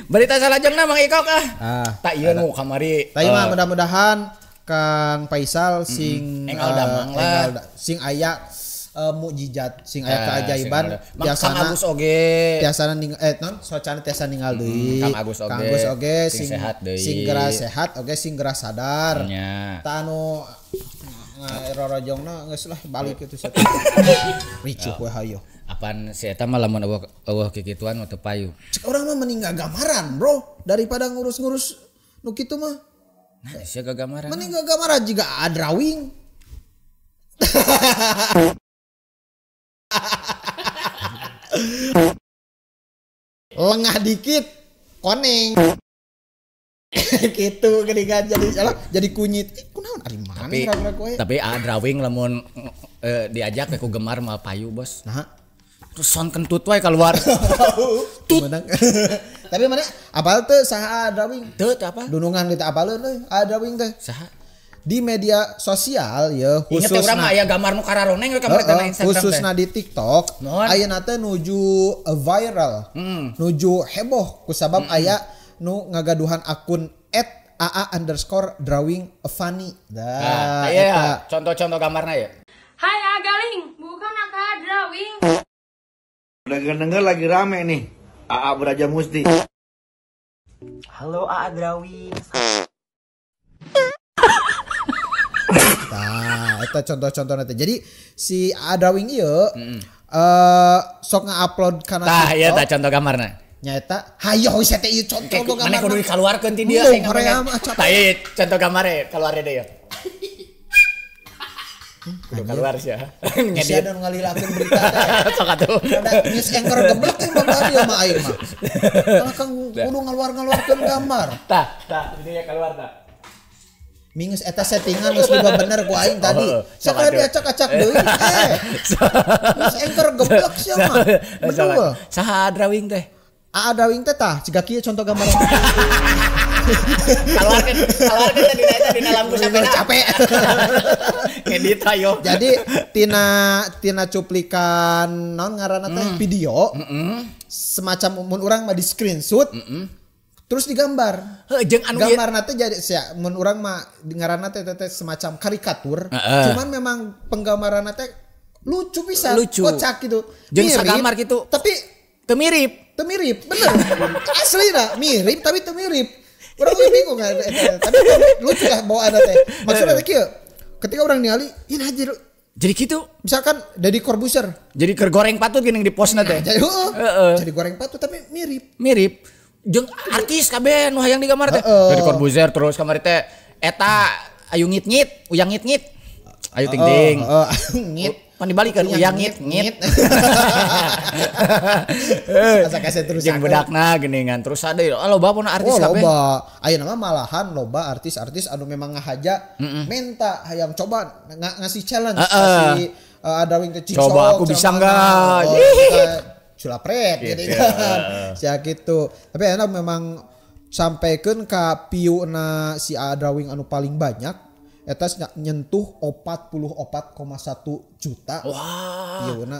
Berita salajengna Mang Ikok ah. Tak ieu nu kamari. Tah mah mudah-mudahan Kang Faisal sing enggal damang lah. Sing aya mukjizat, sing aya keajaiban tiasana Kang Agus oge. Tiasana non socana tiasa ninggal deui. Kang Agus oge sing sehat deui. Sing geura sehat oge sing geura sadar. Tah anu rorojongna geus lah balik itu satu. Ricuh we hayo. Apaan si eta mah lamun eueuh kikituan mah teu payu. Cek urang mah mending gagamaran, Bro, daripada ngurus-ngurus nu kitu mah. Nah, sia gagamaran. Mending gagamaran jiga drawing. Lengah dikit koneng. Gitu geuningan jadi salah jadi kunyit. Kunaon ari mana ragrag we. Tapi drawing lamun diajak ku gemar mah payu, Bos. Nah. Terus son kentut wae keluar. Tut. Tapi mana apal teu saha drawing? Teu apa? Dunungan kita apaleun euy, drawing teh. Saha? Di media sosial ya khususna urang mah aya gambar nu kararoneng we kamari teh Instagram teh. Khususna di TikTok ayeuna teh nuju viral. Nuju heboh kusabab aya nu ngagaduhan akun @aa_drawing_funny. Nah, iya, contoh-contoh gambarna ya. Hai Agaling, bukan Aka drawing. Udah denger lagi rame nih, AA Braja Musti. Halo AA drawing. Nah, eta contoh-contohna teh. Jadi si AA drawing ieu sok nga-upload kana TikTok. Tah, ieu tah contoh gambarna. Nyaeta hayo we teh ieu contoh gambar. Mana kudu dikaluarkeun ti dia. Tah ieu contoh gambare keluar deui ya. Kudu keluar sia. Ngedit anu ngalilakeun berita teh. Sok atuh. News anchor geblek teh babar ieu mah aing mah. Kalah kang kudu ngaluar-ngaluarkeun gambar. Tah, tah ini ya keluar tah. Mingus eta settingan geus bener ku aing tadi. Sakali diacak-acak deui. News anchor geblek sia mah. Betul. Saha drawing teh? AA drawing teh tah jiga kieu contoh gambar. Keluarkeun tadi eta dina lampu sampe capek. Ngedit ayo. Jadi tina cuplikan naon ngaranna teh video. Semacam mun urang mah di screenshot. Terus digambar. Heuh jeung anu gambarna teh jadi sia mun urang mah ngaranna teh teh semacam karikatur. Cuman memang penggambaranna teh lucu pisan, kocak gitu. Jeung sagambar gitu. Tapi teu mirip. Teu mirip, bener. Asli dah, mirip tapi teu mirip. Urang ge bingung kan tapi lucu lah bawaanna teh. Maksudna teh kieu. Ketika urang ningali, ini haji jadi gitu. Misalkan Deddy Corbuzier. Jadi keur goreng patut geuning di postna teh. Jadi heeh. Jadi goreng patut tapi mirip. Mirip. Jeung artis kabeh nu hayang digambar teh. Deddy Corbuzier terus kamari teh eta ayu ngit-ngit, uyang ngit-ngit. Ayu ting-ting. Ngit. Pan dibalikeun uyang ngit-ngit. Asa kasih terus jeung bedakna geuningan terus ada loba pun artis kabeh. Loba. Ayeuna mah malahan loba artis-artis anu memang ngahaja minta hayang coba ngasih challenge ngasih drawing teh cing coba aku bisa enggak. Culapret gitu kan. Sia gitu. Tapi enak memang sampaikeun ka view-na si A drawing anu paling banyak eta nyentuh 44,1 juta. Wah. View-na.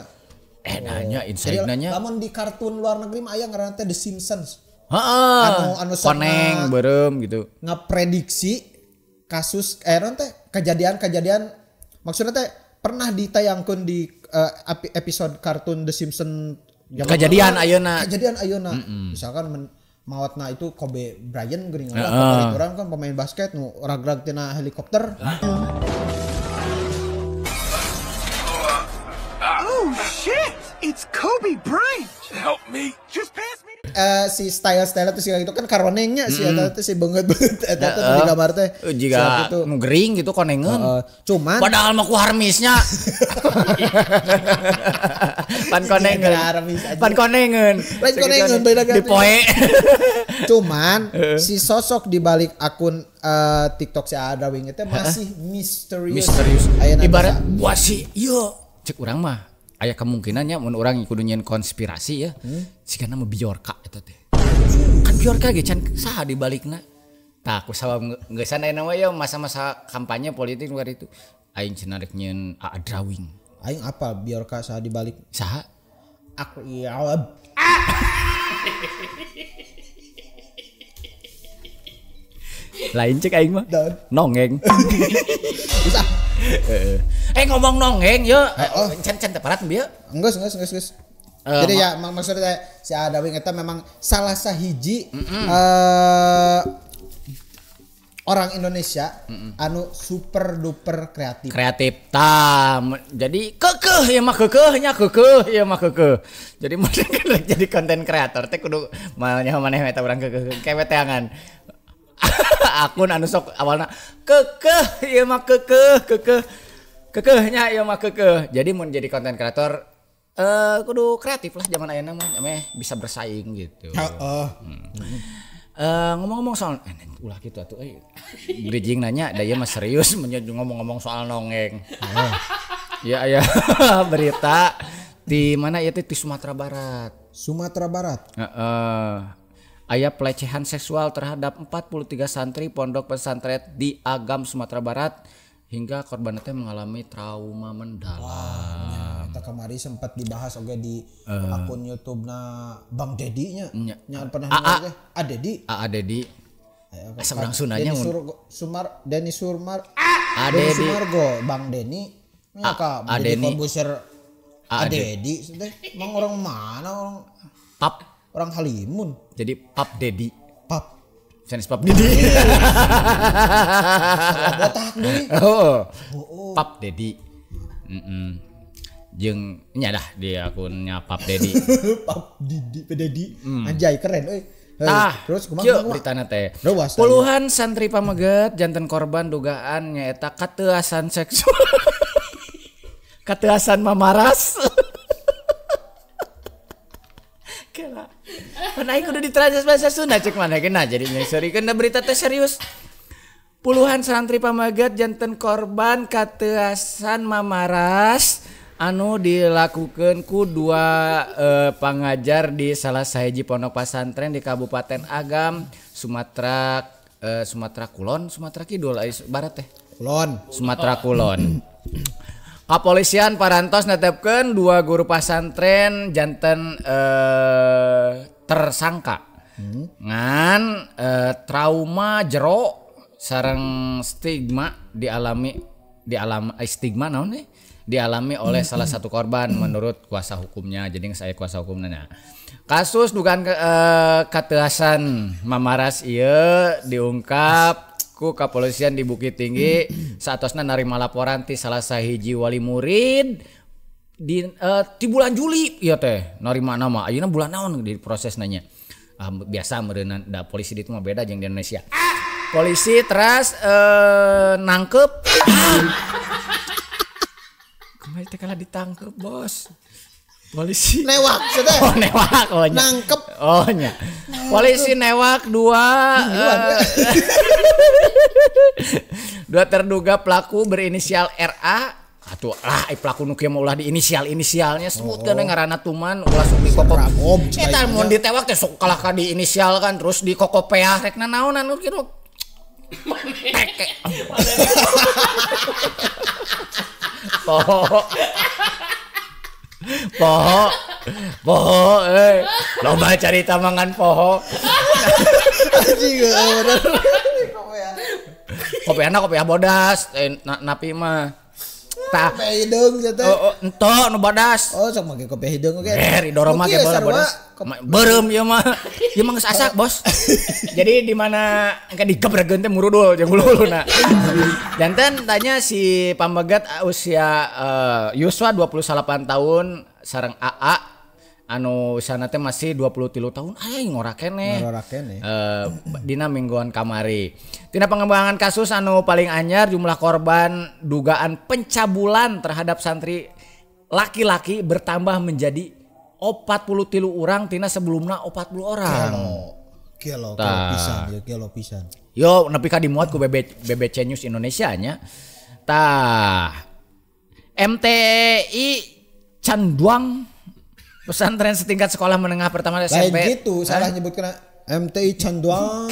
Nanya insight-nya. Lamun di kartun luar negeri mah aya ngaranna teh The Simpsons. Heeh. Anu koneng beureum gitu. Ngaprediksi kasus non teh kejadian-kejadian maksudnya teh pernah ditayangkeun di episode kartun The Simpsons kejadian ayeuna. Kejadian ayeuna. Misalkan Maotna itu Kobe Bryant geuning lah favorit urang kan pemain basket nu rag-rag tina helikopter. Oh shit, it's Kobe Bryant. Help me. Just pass me. Si style-style itu sih itu kan karonengnya si eta teh si beungeut-beungeut eta teh di gambar teh. Jiga nu gering gitu konengeun. Cuman padahal mah ku harmisnya. Pan konengeun. Pan konengeun. Lain konengeun beda di poe. Cuman si sosok di balik akun TikTok si Adrawing itu masih misterius. Misterius. Ibarat buah si ieu cek urang mah aya kemungkinannya mun urang kudu nyieun konspirasi ya. Sigana mah Bjorka eta teh. Kan Bjorka ge can saha di balikna. Tah ku sabab geusan aya nama ya masa-masa kampanye politik nu itu. Aing cenah rek nyieun Drawing. Aing apa Bjorka saha di balik? Saha? Aku iya. Lain cek aing mah. Nongeng. Bisa. Ngomong nongeng yeuh. Can teu parat bieu. Enggeus. Jadi ya maksudnya si Adawing eta memang salah sahiji orang Indonesia anu super duper kreatif. Kreatif tam. Jadi kekeh ya mah kekehnya kekeh ya mah kekeh. Jadi mun jadi konten kreator teh kudu malnya maneh eta urang kekeh kewe teangan. Akun anu sok awalna kekeh ieu mah kekeh kekeh kekehnya ieu mah kekeh. Jadi mun jadi konten kreator kudu kreatif lah zaman ayeuna mah meh bisa bersaing gitu. Heeh. Ngomong-ngomong soal ulah kitu atuh euy. Bridging nanya da ieu mah serius ngomong-ngomong soal nongeng. Ya aya berita di mana ieu teh di Sumatera Barat. Sumatera Barat. Heeh. Aya pelecehan seksual terhadap 43 santri pondok pesantren di Agam, Sumatera Barat hingga korban teh mengalami trauma mendalam. Wah, eta kamari sempat dibahas oge di akun YouTube-na Bang Dedi nya. Nya pernah nanya teh, A Dedi. A Dedi. Asa urang Sundanya Denny Surmar. A Dedi Sumargo, Bang Deni. Nya ka Deddy Corbuzier. A Dedi teh emang orang mana orang Pap orang Halimun. Jadi Pap Dedi. Pap. Sanes Pap Dedi. Botak deui. Oh. Pap Dedi. Jeung nya dah di akunnya Pap Dedi. Pap Didi, Dedi. Anjay keren euy. Tah, terus kumaha beritana teh. Puluhan santri pameget janten korban dugaan nyaeta kateuasan seksual. Kateuasan mamaras. Kela. Pan aing kudu ditranslate bahasa Sunda cek mana kena jadi nyeurikeun da berita teh serius. Puluhan santri pameget janten korban kateuasan mamaras anu dilakukeun ku dua pangajar di salah sahiji pondok pesantren di Kabupaten Agam, Sumatera Sumatera Kulon, Sumatera Kidul, Barat teh. Kulon. Sumatera Kulon. Kapolisian parantos netepkeun dua guru pesantren janten tersangka. Ngan trauma jero sareng stigma dialami stigma naon nih? Dialami oleh salah satu korban menurut kuasa hukumnya. Jadi saya kuasa hukumnya. Nah, kasus dugaan kateuasan mamaras ieu diungkap ku kepolisian di Bukit Tinggi saatosna narima laporan ti salah sahiji wali murid di di bulan Juli ieu teh narima nama ayeuna bulan naon di proses nanya. Biasa meureunna da polisi ditu mah beda jeung di Indonesia. Polisi teras nangkep. Kemarin teh kalah ditangkep bos. Polisi newak sudah. Oh newak oh nya. Nangkep. Oh nya. Polisi newak dua dua terduga pelaku berinisial RA. Atuh lah pelaku nu kieu mah ulah di inisial-inisialnya sebutkeun ngaranna tuman ulah sok dikokop. Eta mun ditewak teh sok kalah ka di inisial kan terus dikokopeah rek nanaonan nu kitu. Teke. Poho. Poho. Poho euy. Loba carita mangan poho. Anjing bener. Kopiana kopiah bodas napi mah. Tah. Kopi hideung teh. Oh, ento nu bodas. Oh, sok make kopi hideung oge. Didorong make bola bodas. Beureum ieu mah. Ieu mah geus asak, Bos. Jadi di mana engke digebregeun teh murudul jeung hulu-huluna. Janten tanya si pamegat usia Yuswa 28 tahun sareng AA anu usiana teh masih 23 tahun aing ngora keneh. Ngora keneh. Dina mingguan kamari. Tina pengembangan kasus anu paling anyar jumlah korban dugaan pencabulan terhadap santri laki-laki bertambah menjadi 43 orang tina sebelumna 40 orang. Gelo pisan ya, gelo pisan. Yo nepi ka dimuat ku BBC News Indonesia nya. Tah MTI Canduang pesantren setingkat sekolah menengah pertama SMP. Lain gitu, salah nyebutkan MTI Canduang.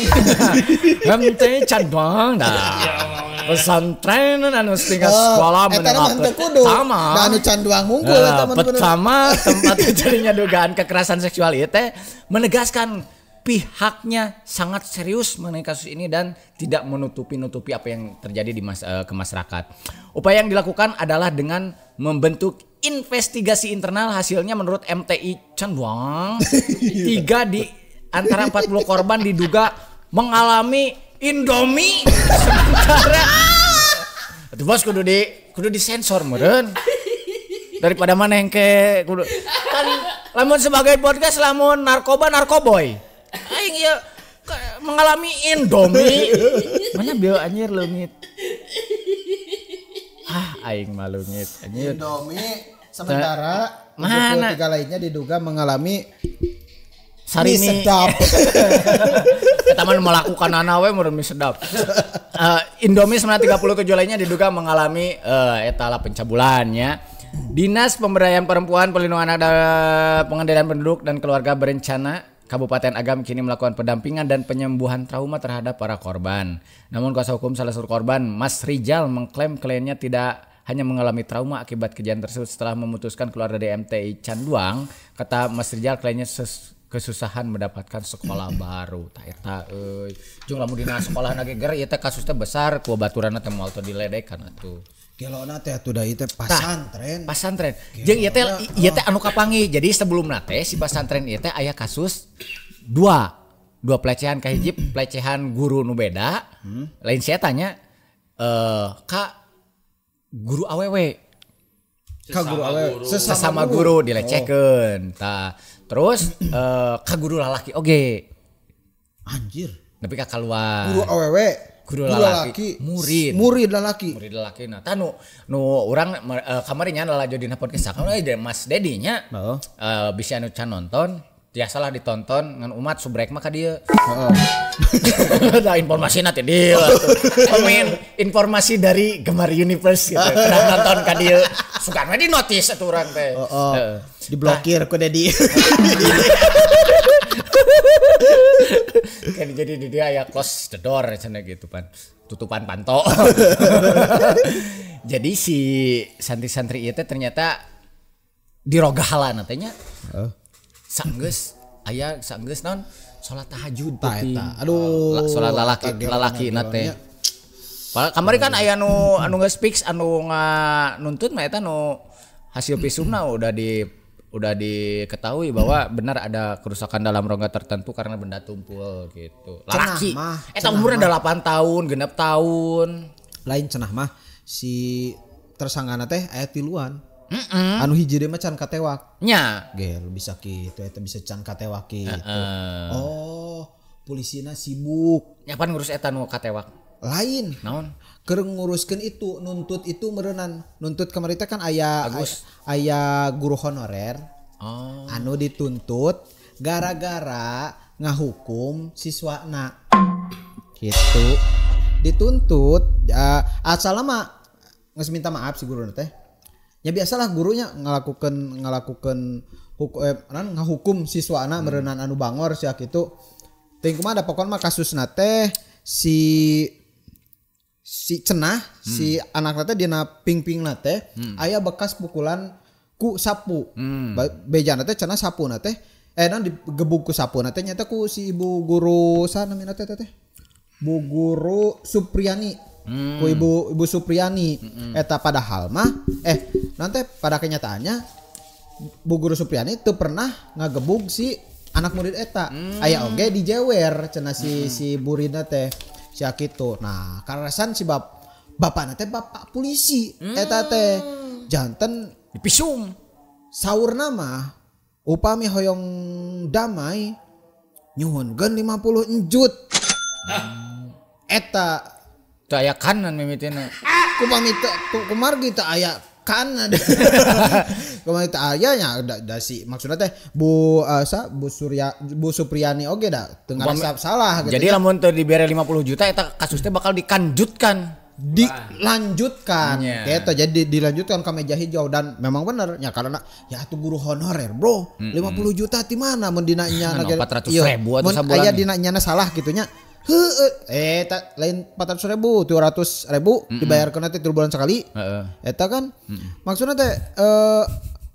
MTI Canduang. Nah. Pesantren anu setingkat sekolah menengah pertama. Nah, anu Canduang unggul eta mah pertama tempat terjadinya dugaan kekerasan seksual ieu teh menegaskan pihaknya sangat serius mengenai kasus ini dan tidak menutupi-nutupi apa yang terjadi di ke masyarakat. Upaya yang dilakukan adalah dengan membentuk investigasi internal. Hasilnya menurut MTI Canduang 3 di antara 40 korban diduga mengalami Indomie sementara itu bos kudu disensor meureun daripada mana yang ke kudu kan lamun sebagai podcast lamun narkoba narkoboy aing ieu mengalami Indomie mana bieu anjir leungit. Ah, aing malungit anjir. Indomie sementara 73 lainnya diduga mengalami sarimi mie sedap. Eta mah melakukan ana we mun mie sedap. Indomie sementara 37 lainnya diduga mengalami eta lah pencabulannya. Dinas Pemberdayaan Perempuan, Perlindungan Anak dan Pengendalian Penduduk dan Keluarga Berencana Kabupaten Agam kini melakukan pendampingan dan penyembuhan trauma terhadap para korban. Namun kuasa hukum salah satu korban, Mas Rijal, mengklaim kliennya tidak hanya mengalami trauma akibat kejadian tersebut setelah memutuskan keluar dari MTI Canduang. Kata Mas Rijal, kliennya kesusahan mendapatkan sekolah baru. Tah eta euy. Jeung lamun dina sekolah ge ger ieu teh kasusnya besar ku baturanna teh moal teu diledekan atuh. Gelona teh atuh da ieu teh pasantren. Pasantren. Jeung ieu teh anu kapanggih. Jadi sebelumna teh si pasantren ieu teh aya kasus dua pelecehan kahiji pelecehan guru nu beda. Lain sia tanya ka guru awewe. Ka guru awewe sesama guru dilecehkeun. Tah terus ka guru lalaki oge. Anjir. Nepi ka kaluar. Guru awewe, guru lalaki, murid lalaki. Murid lalaki. Nah, tah nu urang kamari nya lalajo dina podcast kan Mas Dedi nya. Heeh. Bisa anu can nonton, tiasalah ditonton ngan umat subrek mah ka dieu. Heeh. Da informasina teh dieu atuh. Komen informasi dari Gemar Universe gitu. Kedah nonton ka dieu. Sugan we di notice atuh urang teh. Heeh. Diblokir ku Dedi. Kan jadi di dia ya close the door cenah gitu pan. Tutupan panto. Jadi si santri-santri ieu teh ternyata dirogahalan teh nya. Heeh. Sanggeus aya sanggeus naon salat tahajud peuting. Aduh, salat lalaki na teh. Kamari kan aya nu anu geus fix anu nganuntut mah eta nu hasil visumna udah diketahui bahwa benar ada kerusakan dalam rongga tertentu karena benda tumpul gitu. Lalaki. Eta umurna 8 tahun, 6 tahun. Lain cenah mah si tersangkana teh aya tiluan. Anu hiji deui mah can katewak. Nya. Gel bisa kitu eta bisa can katewak kitu. Oh, polisina sibuk. Nya pan ngurus eta nu katewak. Lain. Naon? Keur nguruskeun itu, nuntut itu meureunan. Nuntut kamari teh kan aya aya guru honorer. Oh. Anu dituntut gara-gara ngahukum siswana. Gitu. Dituntut asalna mah geus minta maaf si guruna teh. Ya biasalah gurunya ngalakukeun ngahukum siswana meureunan anu bangor sia kitu. Teuing kumaha da pokona mah kasusna teh si cenah si anakna teh dina pingpingna teh aya bekas pukulan ku sapu. Bejana teh cenah sapuna teh nan digebug ku sapuna teh nyata ku si ibu guru saha namina teh teh Bu Guru Supriyani. Ku Ibu Supriyani. Eta padahal mah nanti pada kenyataannya Bu Guru Supriyani teu pernah ngagebug si anak murid eta. Aya oge dijewer cenah si burina teh si kitu. Nah, karasan si bapakna teh bapak polisi eta teh janten dipisum. Saurna mah upami hoyong damai nyuhunkeun 50 enjut. Eta teu aya kanan mimitina. Upami teu kumargi teu aya kanan. Kumargi teu aya nya da si maksudna teh Bu Bu Supriyani oge da teu ngarasa salah gitu. Jadi lamun teu dibere 50 juta eta kasus teh bakal dikanjutkan. Dilanjutkan gitu, jadi dilanjutkan ke meja hijau dan memang bener ya karena ya atuh guru honorer bro 50 juta di mana mun dina nya 400 ribu atau sabulan aya dina nyana salah gitunya heueuh lain 400 ribu 200 ribu dibayarkeun teh 3 bulan sekali eta kan maksudna teh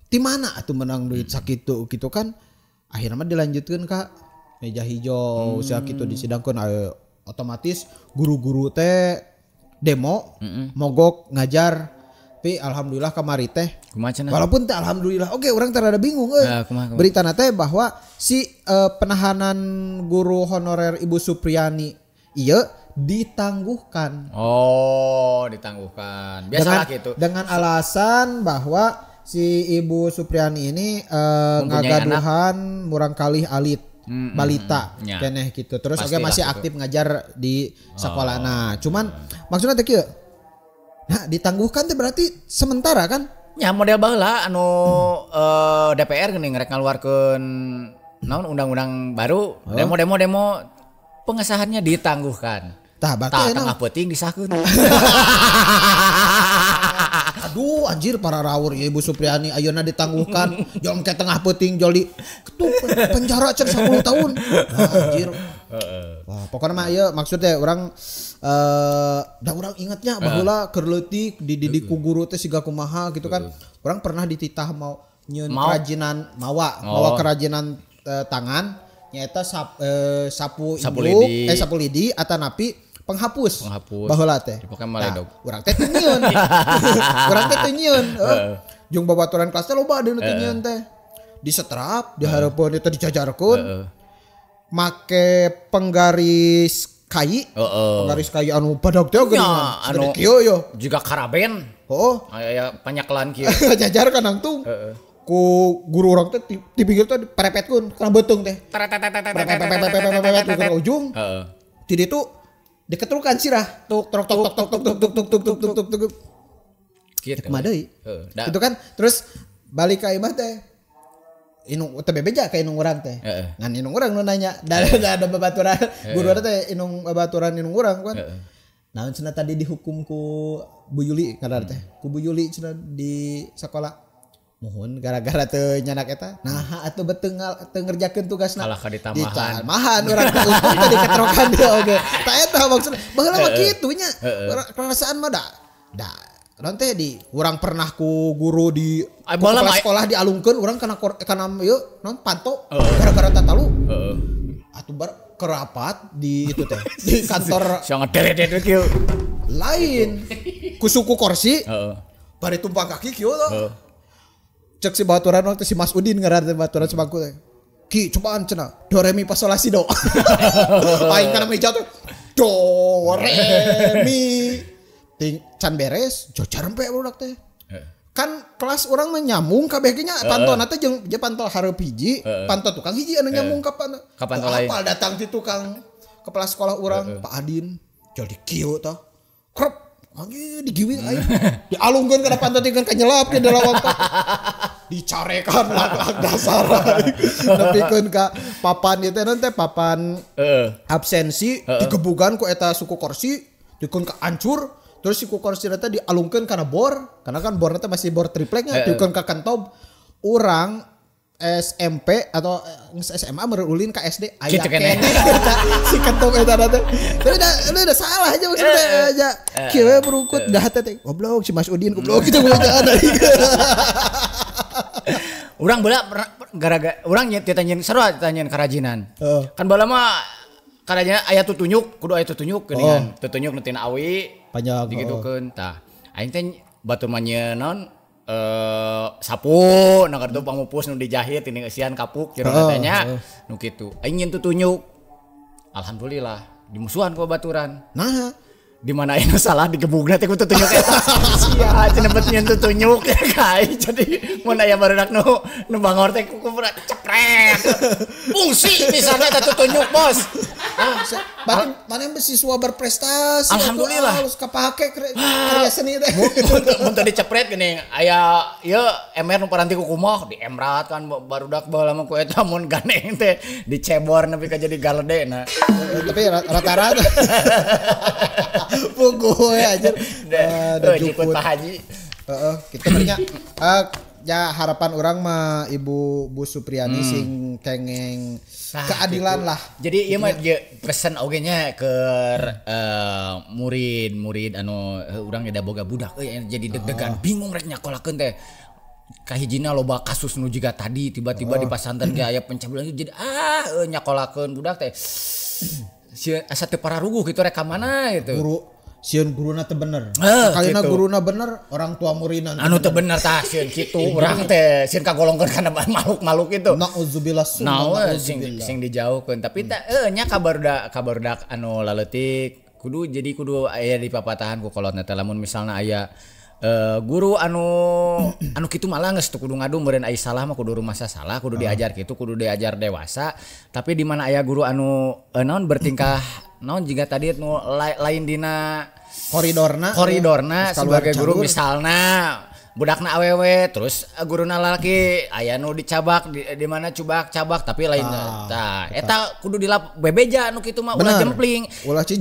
di mana atuh menang duit sakitu gitu kan akhirnya mah dilanjutkeun ka meja hijau sakitu disidangkeun otomatis guru-guru teh demo mogok ngajar tapi alhamdulillah kamari teh walaupun teh alhamdulillah oke orang terada bingung berita teh bahwa si penahanan guru honorer Ibu Supriyani iya ditangguhkan. Oh, ditangguhkan. Biasalah gitu. Dengan alasan bahwa si Ibu Supriyani ini ngagaduhan murangkalih alit balita keneh gitu. Terus oke masih aktif gitu. Ngajar di sekolah. Nah, cuman maksudnya teh kieu. Nah, ditangguhkan teh berarti sementara kan? Ya model baheula anu DPR geuning rek ngaluarkeun naon undang-undang baru, demo-demo pengesahannya ditangguhkan. Tah berarti tengah peuting disahkeun. Aduh anjir para raur ya Ibu Supriyani ayeuna ditangguhkan jol ke tengah peuting jol di ketuk penjara cer 10 tahun. Wah, anjir. Wah, pokoknya mah ieu maksudnya orang da urang ingetnya baheula keur leutik dididik ku guru teh siga kumaha gitu kan. Urang pernah dititah mau nyieun kerajinan mawa kerajinan tangan nyaeta sapu induk sapu lidi atanapi penghapus. Baheula teh. Nah, urang teh teu nyieun. Urang teh teu nyieun. Jeung babaturan kelas teh loba deui nu teu nyieun teh. Disetrap, dihareupeun itu dijajarkeun. Make penggaris kai. Penggaris kai anu badag teh geuningan. Anu kieu yo. Juga karaben. Heeh. Aya panyaklan kieu. Jajarkan nangtung. Ku guru urang teh di pinggir teh diperepetkeun kana beuteung teh. Prepet ke ujung. Heeh. Di ditu diketrukan sirah tuk tok tok tok tok tok tok tok tok tok tok tok gitu kumaha deui itu kan. Terus balik ka imah teh inung teh bebeja ka inung urang teh ngan inung urang nu nanya da ada babaturan guru teh inung babaturan inung urang kan naon cenah tadi dihukum ku Bu Yuli kadar teh ku Bu Yuli cenah di sekolah mohon gara-gara teu nyanak eta nah atuh beteu teu ngerjakeun tugasna kalah ka ditambahan ditambahan urang untung teh diketrokan dia oge ta eta maksudna baheula mah kitu nya perasaan mah da naon teh di urang pernah ku guru di kepala sekolah dialungkeun urang kana kana ieu naon panto gara-gara tatalu heeh atuh bar kerapat di itu teh di kantor sia ngederet-deret kieu lain ku suku kursi heeh bari tumpang kaki kieu tah. Cek si baturan waktu si Mas Udin ngaran teh baturan sebangku teh. Ki cobaan cenah do re mi fa sol la si do. Aing kana meja teh do re mi. Ting can beres jajar empe budak teh. Kan kelas urang mah nyambung kabeh ge nya pantona teh jeung panto hareup hiji, panto tukang hiji anu nyambung ka panto. Ka panto lain. Apal datang ti tukang kepala sekolah urang Pak Adin. Jadi kieu tah. Krep anjir digiwing aing. Dialungkeun kana panto teh kanyelap ke dalam dicarekan lak dasar. Nepikeun ka papan ieu teh naon teh papan absensi digebugan ku eta suku kursi, dikeun ka ancur, terus suku kursi teh dialungkeun kana bor, karena kan borna teh masih bor tripleknya, dikeun ka kentob. Urang SMP atau SMA merulin ke SD aya keneh si kentob eta teh. Tapi udah salah aja maksudnya aja. Kieu berukut dah teh goblok si Mas Udin goblok gitu bejaan. Urang baheula gara-gara urang ditanyain seru ditanyain kerajinan. Kan baheula mah kerajinan aya tutunyuk, kudu aya tutunyuk geuningan. Tutunyuk nu tina awi, Panjang. Digitukeun tah. Aing teh batur mah nyieun naon sapu na kartu pangupus nu dijahit ini eusian kapuk jero teh nya nu kitu. Aing nyieun tutunyuk. Alhamdulillah dimusuhan ku baturan. Nah, di mana anu salah digebugna teh ku tutunyuk eta. Sia cenah bet nyieun tutunyuk ya kai. Jadi mun aya barudak nu bangor teh ku cepret. Fungsi misalnya eta tutunyuk, Bos. Ah, mana siswa berprestasi. Alhamdulillah. Harus kapake karya seni teh. Mun teu dicepret geuning aya ieu MR nu paranti ku kumoh diemrat kan barudak baheula mah ku eta mun gandeng teh dicebor nepi ka jadi galede na. Tapi rata-rata puguh ya anjir. Da jukut Pak Haji. Heeh, kitu mah ya harapan orang mah Ibu Bu Supriyani sing kengeng keadilan gitu. Lah. Jadi ieu mah pesan oge nya ke murid-murid anu urang da boga budak euy jadi deg-degan bingung rek nyakolakeun teh. Kahijina loba kasus nu jiga tadi tiba-tiba di pasantren ge aya pencabulan jadi nyakolakeun budak teh. Sieun asa teu pararuguh gitu rek ka mana gitu. Guru sieun guruna teu bener. Kalina gitu. Guruna bener, orang tua muridna anu teu bener tah sieun kitu urang teh sieun kagolongkeun kana makhluk-makhluk itu. Nauzubillah summa nauzubillah. Sing dijauhkeun tapi teh nya kabarudak anu laleutik kudu jadi kudu aya di papatahan ku kolotna teh lamun misalna aya guru anu kitu malah geus teu kudu ngadu meureun aya salah mah kudu rumasa salah kudu diajar kitu kudu diajar dewasa tapi di mana aya guru anu naon bertingkah naon jiga tadi nu lain dina koridorna sebagai guru misalna budakna awewe terus guruna lalaki aya nu dicabak di mana cubak-cabak tapi lain tah eta kudu dilap bebeja nu kitu mah ulah jempling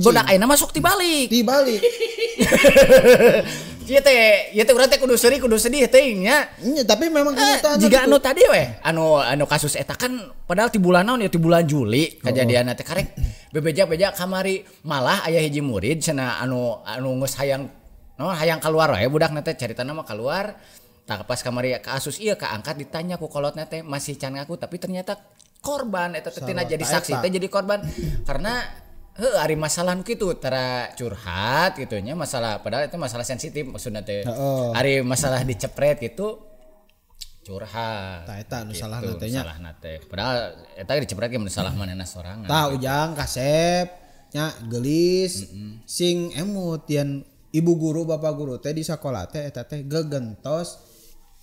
budak ayeuna masuk tibalik ieu teh urang teh kudu seuri kudu sedih teuing nya. Nya tapi memang kenyataan jiga anu tadi weh anu kasus eta kan padahal ti bulan naon ya ti bulan Juli kajadianna teh karek bebeja-beja kamari malah aya hiji murid cenah anu geus hayang naon hayang keluar wae budakna teh caritana mah keluar tah pas kamari kasus ieu kaangkat ditanya ku kolotna teh masih can ngaku tapi ternyata korban eta teh tina jadi saksi teh jadi korban karena heuh ari masalah nu kitu tara curhat gitu nya masalah padahal itu masalah sensitif maksudna teh ari masalah dicepret gitu curhat tah eta nu salahna teh nya salahna teh padahal eta dicepret ge mun salah manehna sorangan tah Ujang kasep nya geulis sing emut yen ibu guru bapak guru teh di sakola teh eta teh gegentos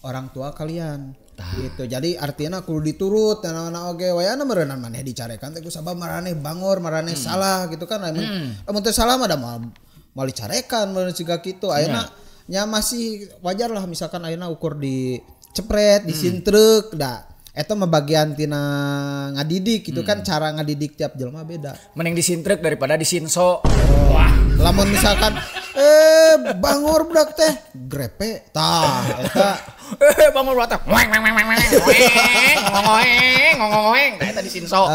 orang tua kalian gitu. Jadi artinya kudu diturut naon-naon oge wayana meureunnan maneh dicarekan teh ku sabab maraneh bangor maraneh salah gitu kan lamun teu salah mah da moal dicarekan meureun siga kitu ayeuna nya masih wajar lah misalkan ayeuna ukur dicepret disintreuk da eta mah bagian tina ngadidik gitu kan cara ngadidik tiap jelema beda mending disintrek daripada disinso. Wah lamun misalkan bangor budak teh grepe tah eta bangor budak teh weng weng weng weng weng weng weng tah eta disinso.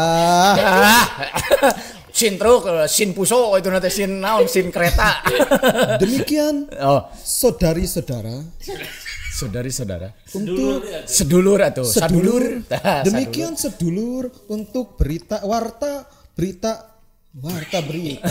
Sin truk, sin puso itu nanti sin naon, sin kereta. Demikian saudari-saudara. Saudari-saudara. Untuk sedulur atau sadulur. Demikian sedulur untuk berita warta berita warta berita.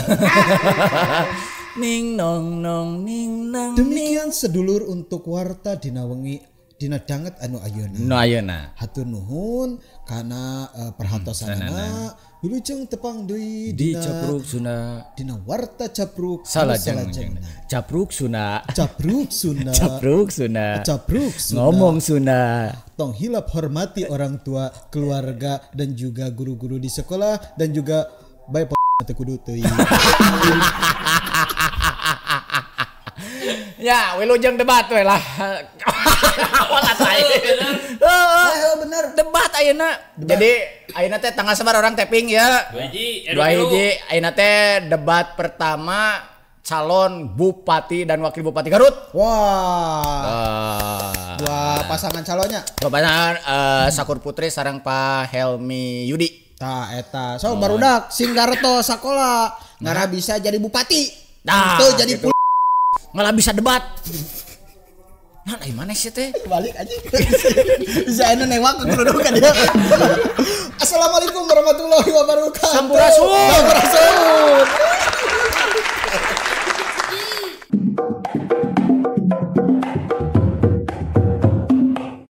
Ning nong nong ning nang. Demikian sedulur untuk warta dina wengi dina danget anu ayeuna. Nu ayeuna. Hatur nuhun kana perhatosanana. Wilujeng tepang deui di Capruk Sunda dina warta Capruk salajengna. Capruk Sunda. Capruk Sunda. Capruk Sunda. Capruk Sunda. Ngomong Sunda. Tong hilap hormati orang tua, keluarga dan juga guru-guru di sekolah dan juga bae teu kudu teuing. Ya, wilujeng debat we lah. Awal atuh ayeuna. Bener. Debat ayeuna. Jadi ayeuna teh tanggal sabar orang tapping ya. 2 hiji. Ayeuna teh debat pertama calon bupati dan wakil bupati Garut. Wah. Dua pasangan calonnya. Dua pasangan Sakur Putri sareng Pak Helmi Yudi. Tah eta. So barudak sing garto sakola ngarah bisa jadi bupati. Nah, teu jadi gitu. Malah bisa debat. Nah, dari mana sih teh? Balik aja. Bisa anu newak ke kedudukan dia. Assalamualaikum warahmatullahi wabarakatuh. Sampurasun. Sampurasun.